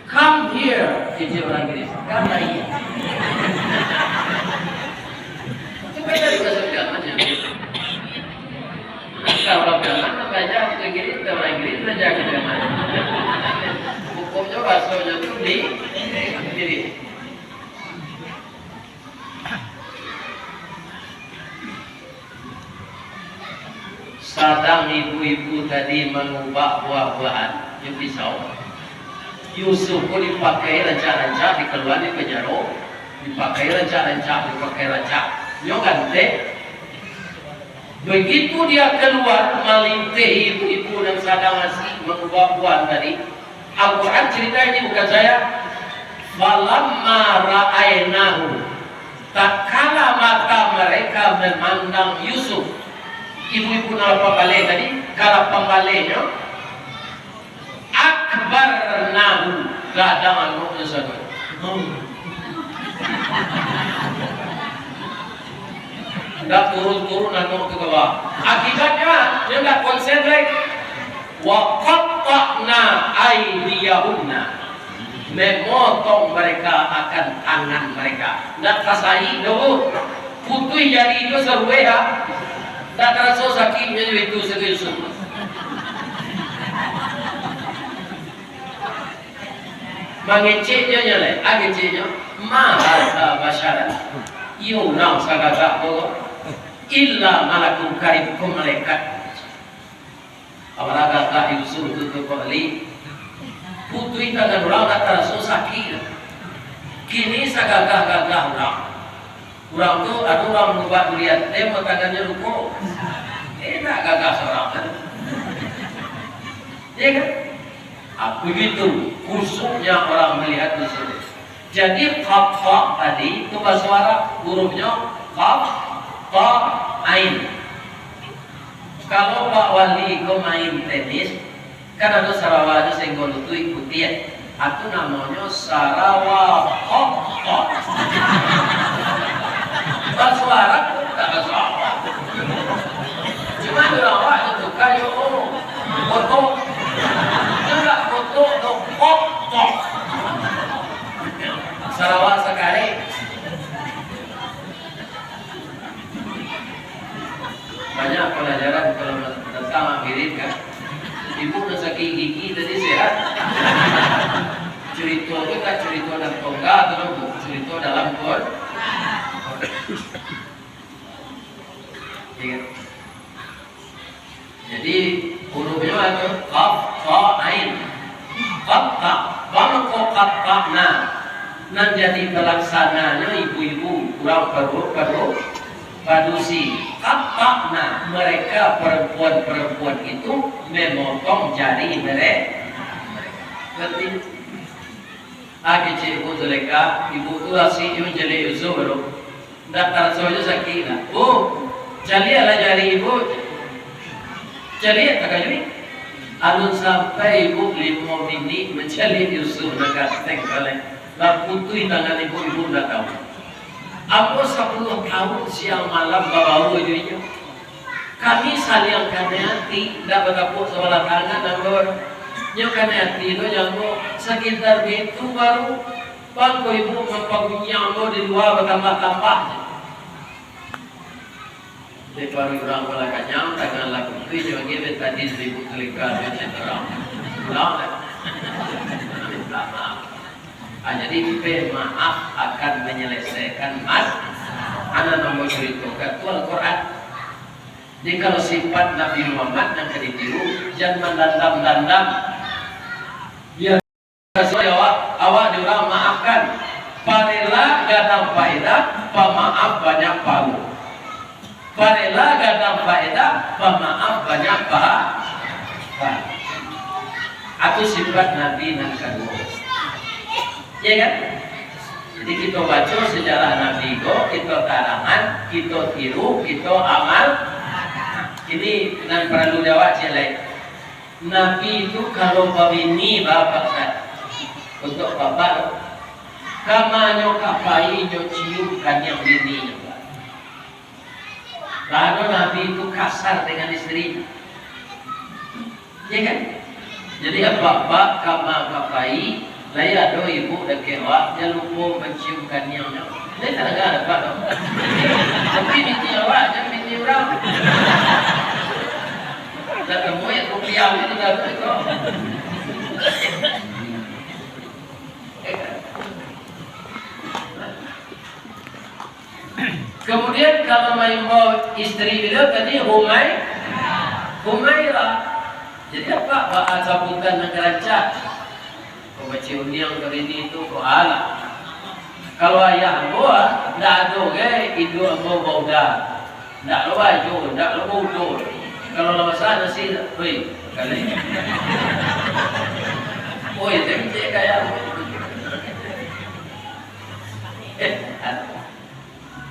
"Come here," kecek urang Inggris. Come right here. Itu beda di baso Piaman nyo. Kalau urang Piaman, urang Inggris, urang Inggris, urang Piaman. Hukumnyo, basonyo tu di, di. Sadang ibu-ibu tadi mangubak buah-buahan jo pisau, Yusuf pun dipakai rancak-rancak dikaluaan dari panjaro. Dipakai rancak-rancak, dipakai rancak. Nyo ganteng. Begitu dia keluar, malintihi ibu-ibu nan sadang asik mangubah buah tadi. Al-Quran cerita ini, bukan saya. "Falamma ra'ainahu," tatkala mata mereka memandang Yusuf. Ibu-ibu nan lapang baleh tadi, ka lapang balehnyo, "Akbarnahu," gadang anoknyo sajo. Ndak turun-turun anok tu ka bawah. Akibatnyo, nyo ndak konsen lai. "Wa qatta'na aidiyahunna," memotong mereka akan tangan mereka. Ndak tasai doh, Bu. Putuih jari tu saruwe, ha. Ndak taraso sakiknyo jo itu saketek. Mangecek jo nyo lai, ah, keceknyo, "Ma hadza basyaran." Iyo urang sagagah ko, "illa malakun karim," ko malaikat. Apalah gagah Yusuf tu, tu kok li. Putuih tangan urang ndak taraso sakik. Kini sagagah-gagah urang. Urang tu, ado urang mangubah durian, tembak tangannyo luko. Enak gagah surang kan? Iya kan? Ah, begitu khusyuknya orang melihat Yusuf. Jadi, qatta tadi tu basuara, hurufnyo qaf, ta, ain. Kalau Pak Wali ko main tenis, kan ado sarawanyo sainggo lutuik putiah. Atu namonyo sarawa qatta. Basuara kok tak basuara. Cuma di awak itu kayo, oh, kotok. Itu ndak kotok, tu kotok. Sarawa sakali. Banyak palajaran kalau tentang hadirin kan. Ibu nan sakik gigi tadi sehat. Curito tu tak curito nan tongga tu, Bu. Curito dalam kon. Iya. Jadi, hurufnyo ado qaf, ta, ain. Qatta, bangko qatta'na. Nan jadi palaksananyo ibu-ibu, urang paruik, paruik, padusi. Qatta'na, mereka perempuan-perempuan itu memotong jari mere-, ngerti? Ah, kecek Ibu Zulekha, ibu tu asik jo mancaliak Yusuf tu. Ndak taraso jo sakik lah. Bu, caliaklah jari ibu. Caliak takajuik. Alun sampai ibu limo minik mancaliak Yusuf nan ganteng baleh. Lah putuih tangan ibu, ibu ndak tahu. Ambo sapuluah tahun siang malam babaur jo inyo. Kami saliang kanai ati, ndak batapuak sabalah tangan ambo. Nyo kanai ati lo jo ambo, sakitar bitu baru, bangko ibu mampagunyang ambo di lua batambah-tambah. Dek baru urang lah kanyang, tangan lah kuntuih, nyo agiah dari tadi saribu kali ka, nyo cek urang. Pulang dah. Minta maaf. Ah, jadi pemaaf akan menyelesaikan mas-, anak ambo curitokan tu Al-Quran. Jadi, kalau sifat Nabi Muhammad nan ka ditiru, jan mandandam-dandam. Biasa awak, awak di urang maafkan. Parela gadang faedah, pamaaf banyak pahala. Parela gadang faedah, pamaaf banyak pahala. Itu sifat Nabi nan kaduo. Iya kan? Jadi, kito baco sejarah Nabi ko, kito tarangan, kito tiru, kito amal. Ini nan paralu jawab ciek lai. Nabi tu kalau babini, Bapak Ustaz, untuk Bapak, kama nyo ka pai nyo cium kaniang bininyo, Pak. Karano Nabi tu kasar dengan isteri. Iya kan? Jadi, apak-apak kama ka pai, lai ado ibu dakek awak, jan lupo mancium kaniangnyo. Lai tadanga dek apak tu. Tapi bini awak, jan bini urang. Dak tamuik rupiah tu dah tu. Kemudian kalau maimbau isteri beliau tadi Humai-, Humairah. Jadi apak baa sabutan nan rancak? Ko mancium kaniang ka bini tu, ko alah. Kalau ayah ambo, ah, ndak ado gai induak ambo bauda. Ndak lo baju, ndak lo buto. Kalau lah masak nasi, oi, kalai. Oi, tengcek kaya. Eh,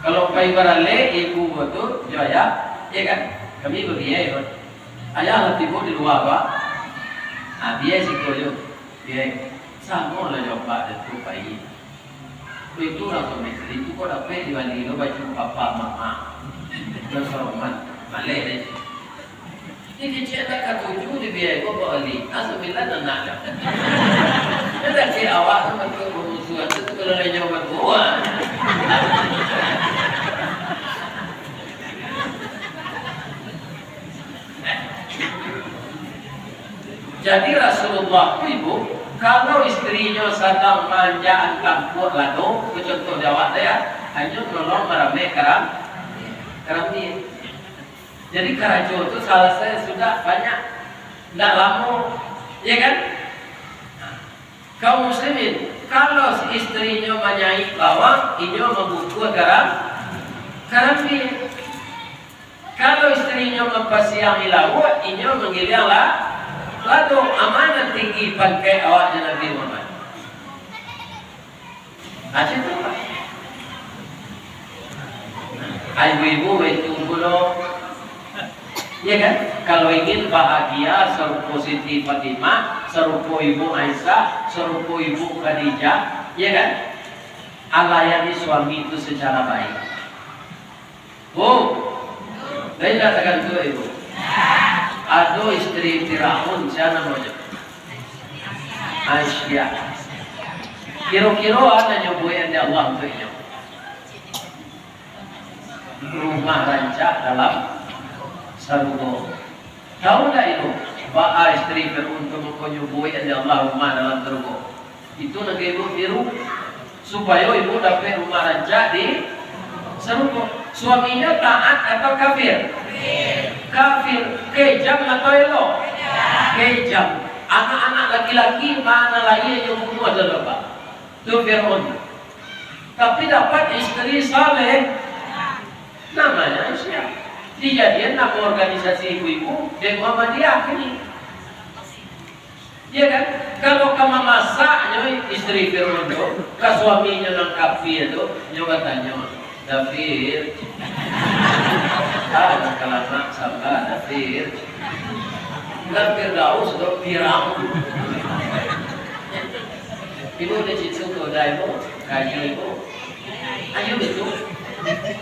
kalau pai baralek ibu ko tu, jo ayah, ya kan? Kami babiai, Pak. Ayah lah tibo di lua, Pak. Ah, biai siko jo. Biai. Samo lah jo apak tu pai. Itu lah pamikir itu kok dapek di Bali lo baju papa mama. Nan saroman. Maleh deh. Ini kecil tak katuju di biaya kok Pak Wali. Ah, sembilan anak dah. Dia tak cik awak tu bentuk bermusuhan tu, tu kalau lain jauh berbuah. Jadi Rasulullah tu, Ibu, kalau istrinyo sadang maanjakan tampuak lado, contoh di awak tu ya, hanyo nolong marameh karam-, karambia. Jadi karajo tu salasai sudah banyak, ndak lamo, ya kan? Kaum muslimin, kalau istrinyo manyaik bawang, inyo mambukua karam-, karambia. Kalau istrinyo mampasiangi lauak, inyo manggiliang la-, lado. Amanah tinggi pangkek awak jo Nabi Muhammad. Macam tu, Pak. Ibu-ibu itu pulo. Ya kan? Kalau ingin bahagia sarupo Siti Fatimah, sarupo Ibu Aisyah, sarupo Ibu Khadijah, ya kan? Alayani suami itu secara baik. Bu, lain dah tagantuak ibu. Ado istri Firaun, sia namonyo? Aisyah. Kiro-kiro a nan nyo buek dek Allah untuak inyo? Rumah rancak dalam sarugo. Tahu ndak ibu, baa istri Firaun tu mangkonyo buek dek Allah rumah dalam sarugo? Itu nan ka ibu tiru, supayo ibu dapek rumah rancak di sarugo. Suaminyo taat atau kafir? Kafir. Kejam atau elok? Kejam. Anak-anak laki-laki ma nan lahia inyo bunuah dalam, Pak. Tu Firaun. Tapi dapat istri saleh. Namanya Aisyah. Dijadian nama organisasi ibu-ibu dek Muhammadiyah kini. Iya kan? Kalau ka mamasaknyo istri Firaun tu, ka suaminyo nan kafir tu, nyo batanyo, "Dafir, ah, nan ka lamak saba, Dafir." Bukan Firdaus tu, Firaun. Ibu di situ tu, dah ibu, kaji ibu. Ayo itu.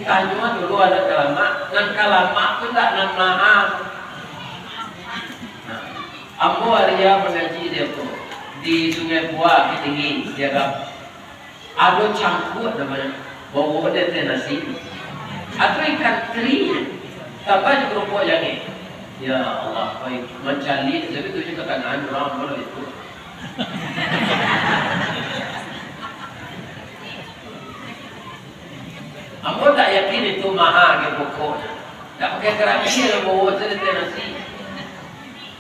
Tanyo dulu anak ka lamak, nan ka lamak tu ndak nan maha. Nah. Ambo aria mangaji di ko, di Sungai Pua, Bukittinggi, di Agam. Ado cangkuak namonyo, bawo di ateh nasi. Atau ikan teri, tambah jo keropok jangeh. Ya Allah, baik. Mancaliak, tapi tu jo katangahan urang, apo lah itu. Ambo tak yakin itu maha ka pokoknyo. Tak pakai karambia lah bawo di ateh nasi.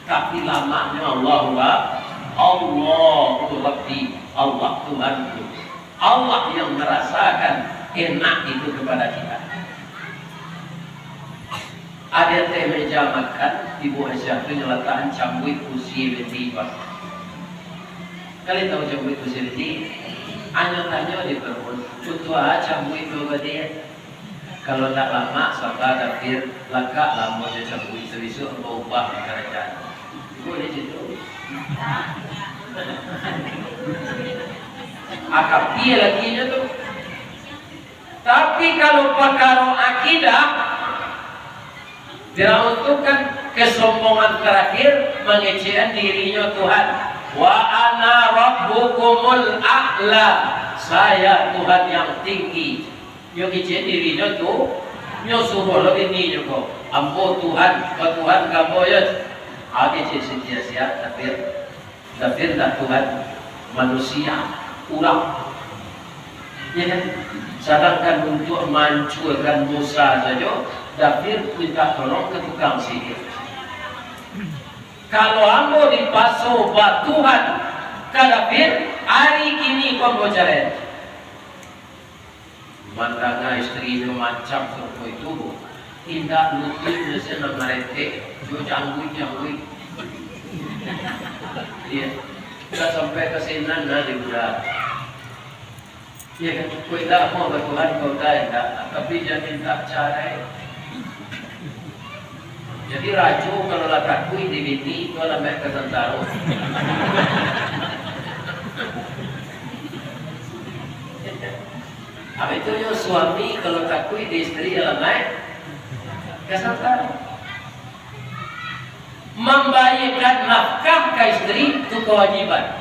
Tapi lamaknyo Allahu Ak-, Allahu Rabbi, Allah Tuhanku. Allah yang merasakan enak itu kepada kita. Di ateh meja makan, Ibu Aisyah tu nyo latakan cambuik pusia beti, Pak. Kalian tahu cambuik pusia beti? Anyo tanyo di Firaun, "Untuak a cambuik tu beti?" Kalau ndak lamak, saba Dafir, lakak lah ambo jo cambuik tu, bisuak ambo ubah makan rancak. Ibu di situ. Akapia lakinyo tu. Tapi kalau pakaro akidah, Firaun tu kan kesombongan terakhir, mangecekan dirinyo Tuhan. "Wa ana rabbukumul a'la." Saya Tuhan yang tinggi. Nyo kecek dirinyo tu, nyo suruah lo bininyo ko, "Ambo Tuhan, batuhan ka ambo yo." Ah, kecek setia siap, tapi Dafir ndak Tuhan, manusia, urang. Ya kan? Sadangkan untuak maancuakan Musa sajo, Dafir minta tolong ka tukang sihir. Kalau ambo dipaso batuhan ka Dafir, ari kini ko ambo carai. Mandanga istrinyo mancam sarupo itu, indak lutuiknyo se nan maretek, jo jangguik-jangguik. Iyo. Indak sampai ka sinan, nah, di budak. Iyo kan? Kok indak amuah ba Tuhan, kok indak, indak. Tapi jan mintak carai. Jadi, rajo kalau lah takuik di bini, itu alamaik kasantaro. Abaitu nyo suami kalau takuik di istri, alamaik kasantaro. Mambayiekan nafkah ka istri, tu kawajiban.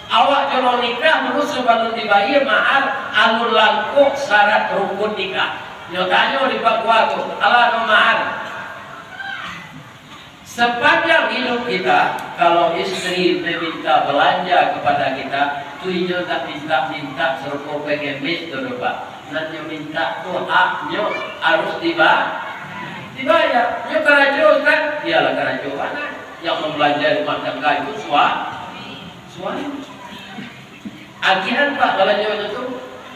Awak jo urang nikah dulu, sabalun dibayie mahar, alun langkok syarat rukun nikah. Nyo tanyo di pakua tu, "Alah, ado mahar?" Sapanjang iduik kita, kalau istri maminta balanja kapada kita, tu inyo indak mintak-mintak sarupo pengemis tu doh, Pak. Nan nyo mintak tu haknyo, harus diba-, dibayar. Nyo karajo, Ustaz? Iyolah, karajo bana. Yang mambalanja rumah tangga itu sua-, suami. Agiahan, Pak, balanjonyo tu.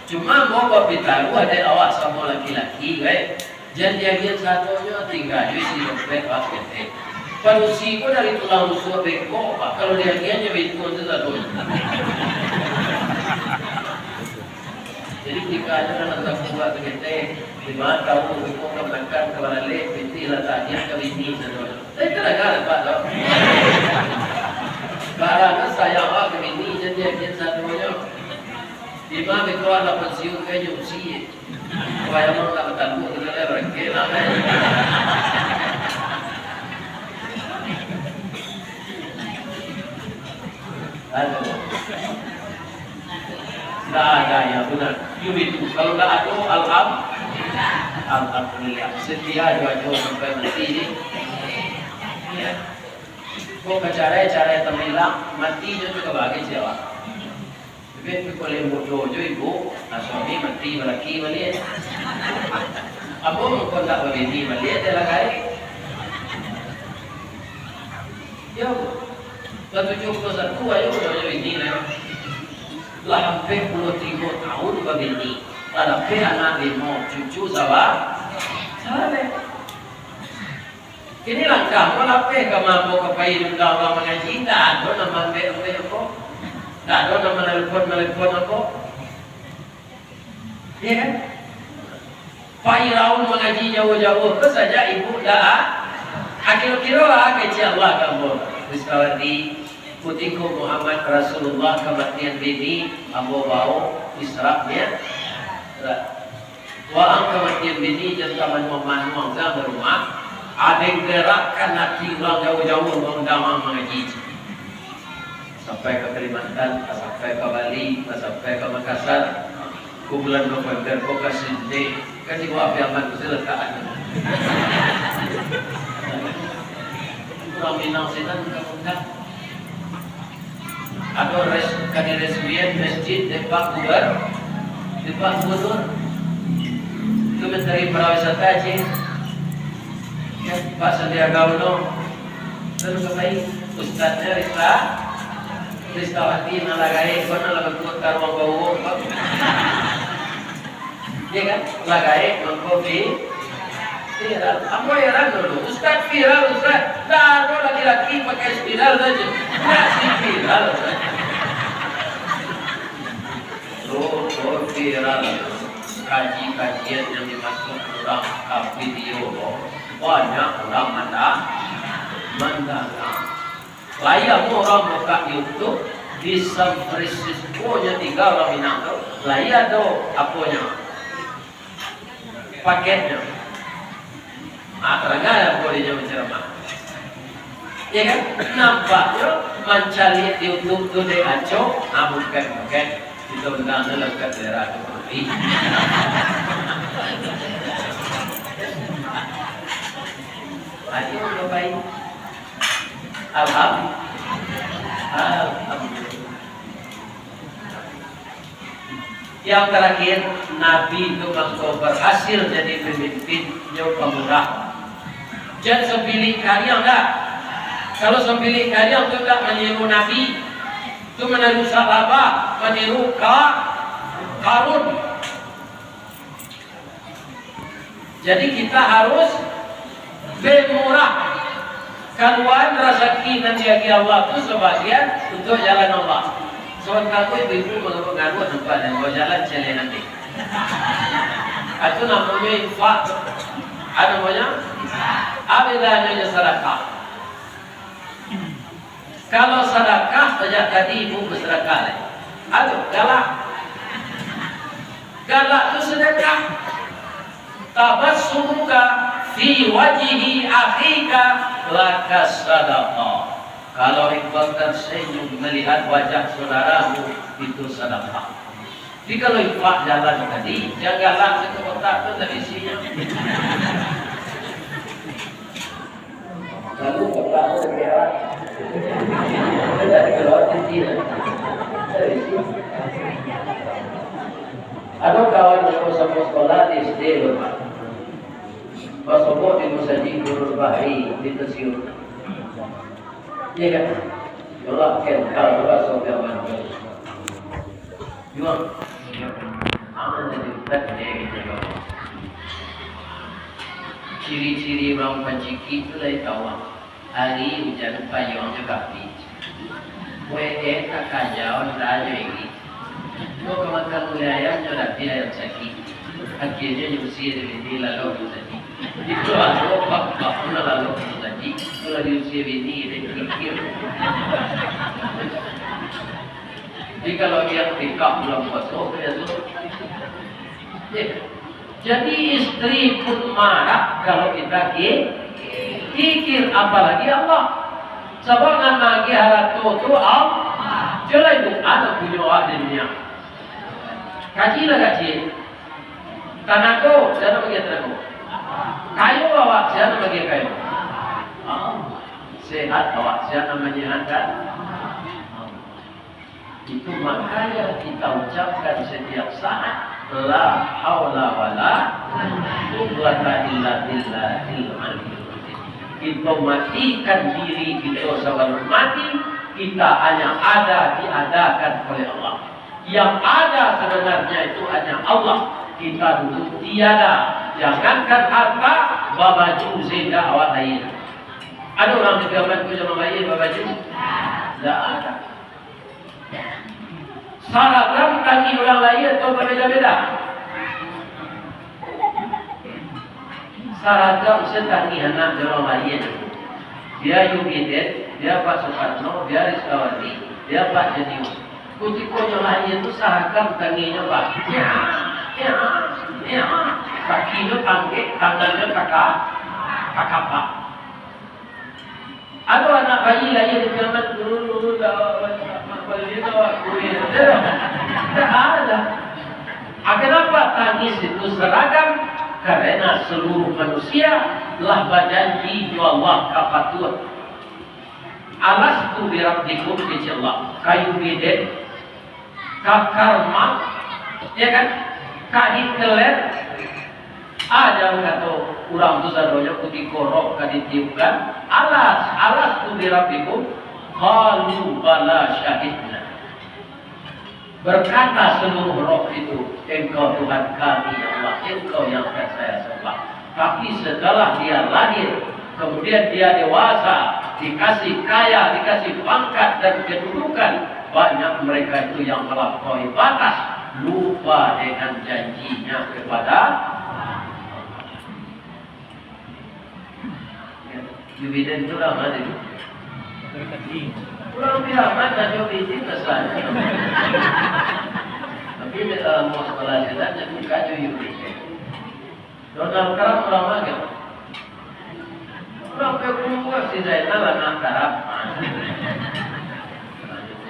Cuma ambo bapitaruah dek awak samo laki-laki, weh. Jan diagiahan sadonyo, tingga jo isi dompet, Pak, ketek. Padusi ko dari tulang rusuk beko, Pak, kalau diagiahan jo itu tu sadonyo. Jadi, tingga jo dalam sakuak tu ketek, limo taun beko ka makan, ka balalek, pitih lah taagiah ka bini sadonyo. Tapi kadanga lah, Pak, tu. Barang kan sayang awak ka bini, jan diagiahan sadonyo. Di ma beko lah pensiun ka nyo usia. Wah, emang tak batabuah tu lah, barangkek lah, kan. Aduh. Ndak ado yang benar. Yo itu, kalau ndak ado, alham-, alhamdulillah. Setia jo ajo sampai mati ni. Ya. Kok ka carai, carai tambilang, mati jo tu ka bagi siapa? Tapi, tapi kok lembut jo, jo ibu, nah, suami mati, balaki baliak. Ambo mangko ndak babini baliak, dek lah gaek. Yo, lah tujuah puluah satu ayo udah jadi bini lah. Lah hampir puluah tigo tahun babini. Lah lapeh anak limo, cucu sawa-, sabaleh. Kini langkah ko lapeh ka ma ambo ka pai diundang urang mangaji, ndak ado nan maambek-ambek ambo. Ndak ado nan manelpon-nelpon ambo. Iyo kan? Pai Raun mangaji jauah-jauah, ko sajak ibu ndak a-, akiro-kiro lah kecek Allah ka ambo. Rizkawati, kutiko Muhammad Rasulullah kamatian bini, ambo bawo Isra Mi'raj. Waang kamatian bini, jan tamanuang-manuang ka rumah, aden gerakkan ati urang jauah-jauah maundang waang mangaji. Sampai ka Kalimantan, sampai ka Bali, sampai ka Makassar. Ko bulan November ko ka Sydney, kan di bawah Piaman tu se latakan. Urang Minang sinan ka undang. Ado res-, ka diresmian masjid dek Pak Guber-, dek Pak Gubernur. Tu Menteri Pariwisata, cik. Ya, Pak Sandiaga Uno. Lalu ka pai, Ustaznya Rista, Ristawati, nan lah gaek, ko nan lah bakuak taruang bawah, Pak. Iyo kan? Lah gaek mangko vi-, viral. Ambo heran dulu, "Ustaz viral, Ustaz." Ndak ado laki-laki pakai spiral sajo. Ndak si viral sajo. Tuh, tuh viral. Kaji-kajian yang dimasukkan urang ka video, banyak urang manda-, mandanga. Lai amuah urang bukak YouTube, di San Francisco nyo tingga urang Minang tu, lai ado aponyo, paketnyo. Ah, tarang apo dinyo mancaramah. Iyo kan? Nampaknyo mancaliak di YouTube tu dek acok, ah, bukan, bukan. Kito undang tu lah bukan daerah tu, tapi. Ayo, Bapak Ibu. Alham-, Alhamdulillah. Yang terakhir, Nabi itu mangko berhasil jadi pemimpin, nyo pamurah. Jan sampilik kariang dah. Kalau sampilik kariang tu tak meniru Nabi, tu meniru Sa'labah, meniru Ka-, Karun. Jadi kita harus bemurah. Kaluaan rasaki nan diagiah Allah tu sabagian untuak jalan Allah. Sabanta ko ibu-ibu mangaruak-ngaruak nampak dan bajalan celehan ni. Itu namonyo infak. Apa namonyo? Apa bedanya dengan sadakah? Kalau sadakah, sajak tadi ibu basadakah lai. Aduh, galak. Galak tu sadakah. Tabassumuka fi wajhi akhika laka sadaqah. Kalau engkau tersenyum melihat wajah saudaramu, itu sadakah. Tapi kalau infak jalan tadi, jan galak satu kotak tu tak isinyo. Lalu kotak tu berak. Dari keluar titi. Ado kawan aku sama sekolah di S D tu, Pak. Basobok di Masjid Nurul Bahri di Tasiuk. Iya kan? Ya Allah, kental tu basobok zaman tu. Jual. Aman jadi ustaz, dia gitu, ya. Ciri-ciri urang pacikik tu lai tahu. Ari ujan payuang jo kapi. Wee, tak kajauan rajo ini. Kau kamakan gulai ayam jo tapi ayam sakit. Akhirnya diusir dari sini lalu diusir. Itu aku bak-, bak pun lalu diusir. Kalau diusir ini, dia kikir. Jadi kalau dia pick up bulan puasa, dia tu. Ya. Jadi istri pun marah kalau kita ki-, kikir, apalagi Allah. Sabab nan maagiah harato tu Allah. Cubolah ibu, anak punyo awak di dunia. Kaji lah kaji. Tanago, sia nan maagiah tanago? Kayo awak, sia nan maagiah kayo? Allah. Sehat awak, sia nan manyehatkan? Allah. Itu maka yang kita ucapkan setiap saat, "La haula wala quwwata illa billahil aliyil azim." Kita matikan diri kita sebelum mati, kita hanya ada diadakan oleh Allah. Yang ada sebenarnya itu hanya Allah. Kita dulu tiada. Jangankan harta, babaju saja awak lain. Ada orang di zaman tu zaman lain babaju? Tidak ada. Saragam tangi urang lain atau babeda-beda? Saragam se tangi anak jo urang lain. Bia Yubiden, bia Pak Sukarno, bia Rizkawati, bia Pak Jenius. Kutiko nyo lain tu saragam tanginyo, Pak. Ya, ya, ya. Kakinyo tangkek, tangannyo taka-, takapak. Ado anak bayi lahia di zaman dulu, dah, dah, dah, dah, dah, dah ada. Ah, kenapa tangis itu seragam? Karena seluruh manusia telah bajanji jo Allah ka patuah. "Alastu birabbikum," kecek Allah, ka Yubiden, ka Karma, ya kan, ka Hitler, aja kato urang tu sadonyo kutiko roh ka ditiupkan, "Alas, alastu birabbikum?" Qalu bala syahidna. Berkata seluruh roh itu, "Engkau Tuhan kami, ya Allah, Engkau yang akan saya sembah." Tapi setelah dia lahir, kemudian dia dewasa, dikasih kaya, dikasih pangkat dan kedudukan, banyak mereka itu yang melampaui batas, lupa dengan janjinya kepada Yubiden tu lah mana tu? Urang bilang, "Mana Yubiden rasanya?" Tapi, eh, mau sekolah silat, jadi bukan Yubiden. Donald Trump urang mana? Urang ke guru si Zainal anak Arab.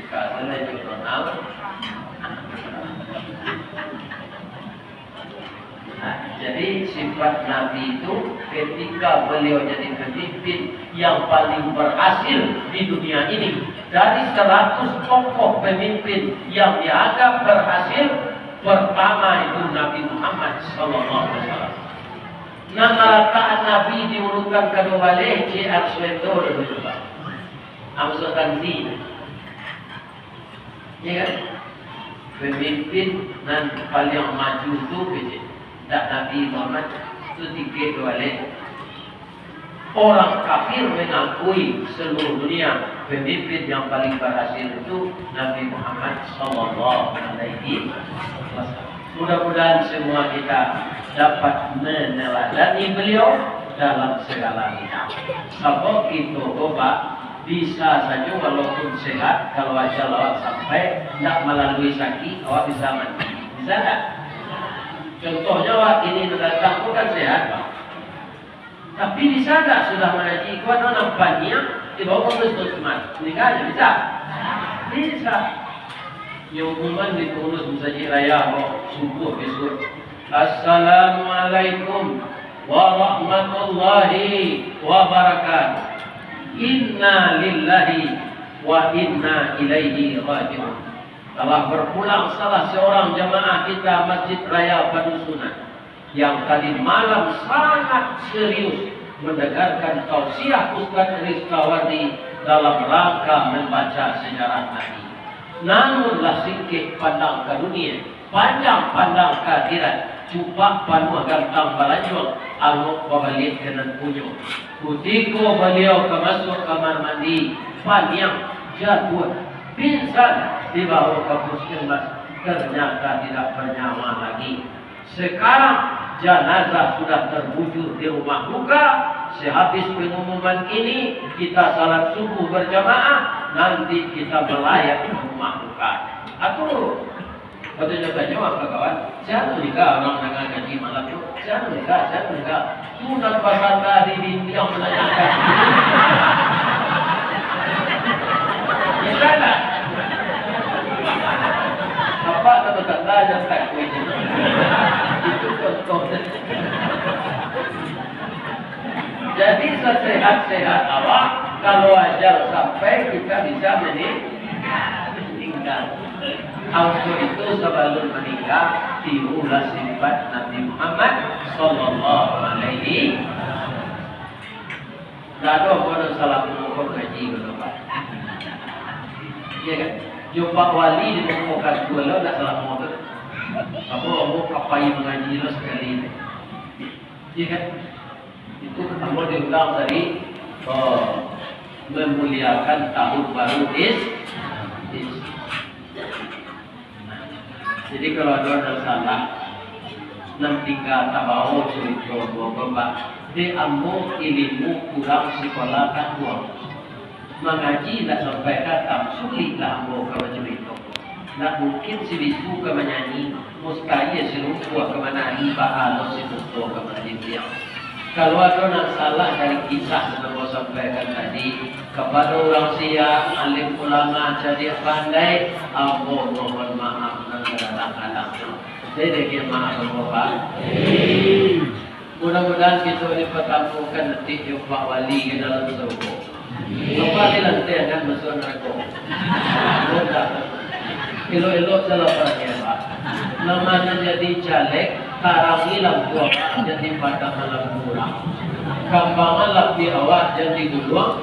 Bukan, itu Donald. Nah, jadi sifat Nabi itu ketika beliau jadi pemimpin yang paling berhasil di dunia ini, dari seratus tokoh pemimpin yang dianggap berhasil, pertama itu Nabi Muhammad sallallahu alaihi wasallam. Nah, malatakan Nabi di urutan kaduo baleh, C R Suwendo dulu, Pak. Amso Tanzi. Ya kan? Pemimpin nan paling maju tu, kecek. Dak Nabi Muhammad. Sedikit dua leh. Orang kafir mengakui seluruh dunia, pemimpin yang paling berhasil itu Nabi Muhammad sallallahu alaihi wasallam. Mudah-mudahan semua kita dapat meneladani beliau dalam segala bidang. Sabab itu, Bapak, bisa saja walaupun sehat, kalau ajal awak sampai, ndak malalui sakit, awak bisa mati. Bisa ndak? Contohnya, awak ini datang bukan sehat, Pak. Tapi bisa ndak sudah mangaji, kuat nan paniang, dibawa ke puskesmas? Meninggal, bisa? Bisa. Yang umuman di pengurus masjid raya, kok subuh besok. Assalamualaikum warahmatullahi wabarakatuh. Inna lillahi wa inna ilaihi raji'un. Telah berpulang salah seorang jamaah kita Masjid Raya Padusunan yang tadi malam sangat serius mendengarkan tausiah Ustaz Rizkawardi dalam rangka membaca sejarah Nabi. Namun lah singkek pandang ka dunia, panjang pandang ka akhirat, cupak panuah gantang balanjuang, angok babaliak ka nan punyo. Kutiko baliau ka masuak kamar mandi, paniang, jatuah, pingsan, dibawa ka puskesmas, ternyata tidak bernyawa lagi. Sekarang, janazah sudah terbujur di rumah duka. Sehabis pengumuman ini, kita salat subuh berjamaah, nanti kita melayat ke rumah duka. Atur. Batanyo-tanyo ka kawan, "Sia nan maningga?" Urang danga ngaji malam tu, "Sia nan maningga? Sia nan maningga?" Tu nan basanda di dindiang mananyakan. Bisa ndak? Apak nan basanda jan takuik. Itu contoh. Jadi, sasehat-sehat awak, kalau ajal sampai, kita bisa meni-, meninggal. Untuk itu, sabalun maningga, tirulah sifat Nabi Muhammad sallallahu alaihi wasallam. Ndak ado apo nan salah mangko ngaji ko, Pak. Iya kan? Jo Pak Wali di mangko katua lo ndak salah mangko. Apo, ambo ka pai mangaji lo sakali. Iya kan? Itu ambo diundang tadi, eh, memuliakan tahun baru Is-, Is-, Jadi, kalau ado nan salah, nan tingga tabawo curito ambo ko, Pak. Dek ambo ilimu kurang, sikola kaduang. Mangaji indak sampai katam, suliklah ambo ka bacurito. Ndak mungkin si bisu ka manyanyi, mustahia si lumpuah ka manari, baa lo si buto ka mandidiak. Kalau ado nan salah dari kisah nan ambo sampaikan tadi, kapado urang siak, alim ulama, cadiak pandai, ambo mohon maaf nan sadalam-dalamnyo. Jadi, maaf ambo, Pak. Mudah-mudahan kito dipatamukan nanti jo Pak Wali ka dalam sarugo. Apak di lantai angkek masuak narako. Elok-elok salah pakai, Pak. Namonyo jadi caleg, tarangi lampu apak, jadi padang lampu urang. Kambangan lapiak awak, jadi guluang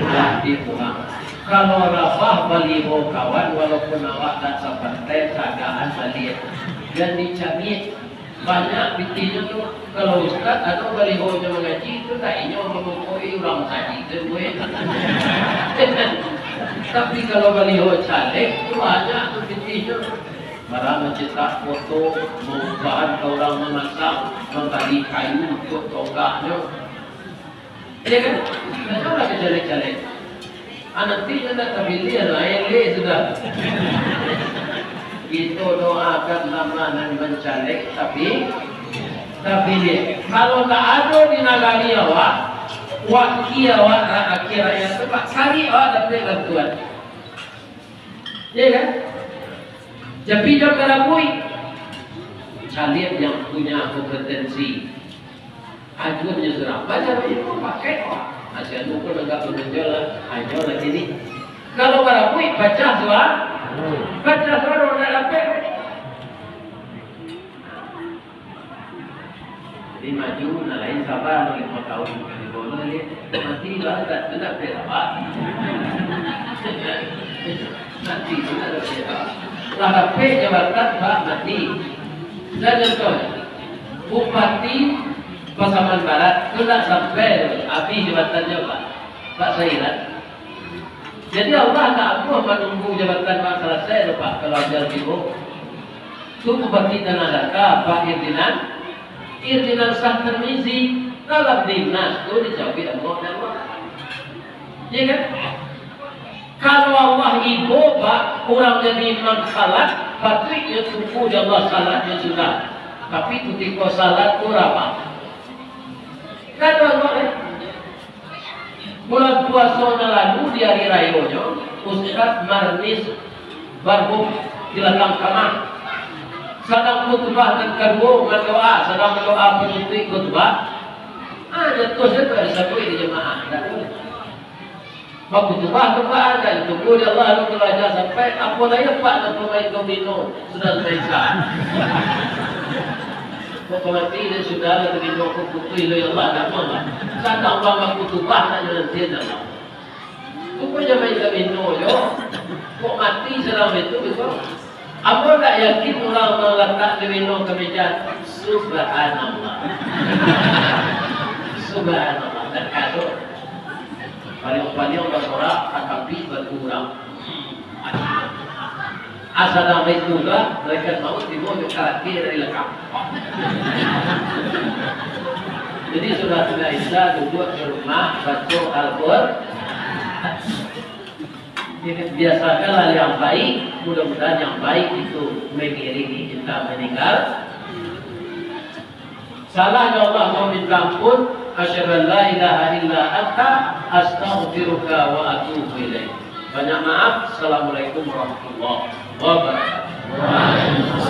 lapiak urang. Kalau rabah baliho kawan, walaupun awak tak sapantai, sagaan baliak. Jadi camiak. Banyak pitihnyo tu, kalau ustaz atau balihonyo mangaji tu, tak inyo mamukoi urang saji tu, buek. Tapi kalau baliho caleg tu, banyak tu pitihnyo. Bara macetak foto, maubahan ka urang mamasang, mambali kayu untuak tonggaknyo. Iya kan? Itulah ka caleg-caleg. Ah, nanti nyo ndak tapiliah, lain leh sudah. Kito doakan nama nan mancaleg, tapi, tapiliah. Kalau ndak ado di nagari awak, wakil awak, ra-, wakil rakyat tu, Pak, cari awak dapek bantuan. Iya kan? Tapi jan barabui. Caliak yang punya kompetensi. Ajuan je surang. Baca baju pun pakai kok. Masih anu pun agak menonjol lah. Ajo lah sini. Kalau barabui, pacah suara. Pacah suara, nak dapat. Jadi maju, nak lain sabar, lima tahun ka di bawah ni. Mati lah, tak, tak, tak, tak, tak. Mati, tak, tak, tak. Lah dapek jabatan, Pak, mati. Dan contoh, bupati, Pasaman Barat tu ndak sampai tu, abih jabatannyo, Pak. Pak Sairan. Jadi Allah ndak amuah manunggu jabatan Pak salasai tu, Pak, kalau aja tibo. Tu bupati Tanah Datar, Pak Irdinan, Irdinan Sah Tarmizi, dalam dinas tu dijawab Allah dan Allah. Ya kan? Kalau Allah ibo, Pak, urang jadi imam salat, patuiknyo tunggu di Allah salatnyo sudah. Tapi kutiko salat tu rabah. Kan Allah, eh? Bulan puaso nan lalu di ari rayonyo, Ustaz Marnis Barhum di Lakang Kamah. Sadang khutbah nan kaduo mandoa, sadang mandoa panutuik khutbah. Ah, jatuah sajo disatuik di jamaah. Bakhutbah tu, Pak, kan ditunggu di Allah, lalu balajar sampai, apo lai, Pak, nak pamain domino, sudah main sah. Kok mati dia sudah, lalu domino, kok putuih lo, ya Allah, nak apa, Pak? Sadang Abang bakhutbah, nak jalan dia, nak apa? Rupanya main domino jo. Kok mati salam itu, betul? Ambo ndak yakin urang mangalatak domino ka meja. Subhanallah. Subhanallah. Takah tu. Paliang-paliang basorak, tatapi bakurang. Asa damai tu lah, malaikat maut tibo jo kalaki dari lakang. Jadi, sudah sudah Isya, duduk di rumah, baca Al-Quran. Biasakanlah yang baik, mudah-mudahan yang baik itu mengiringi kita meninggal. Salah, ya Allah, mau minta ampun. Asyhadu an la ilaha illa anta, astaghfiruka wa atubu ilaik. Banyak maaf. Assalamualaikum warahmatullahi wabarakatuh.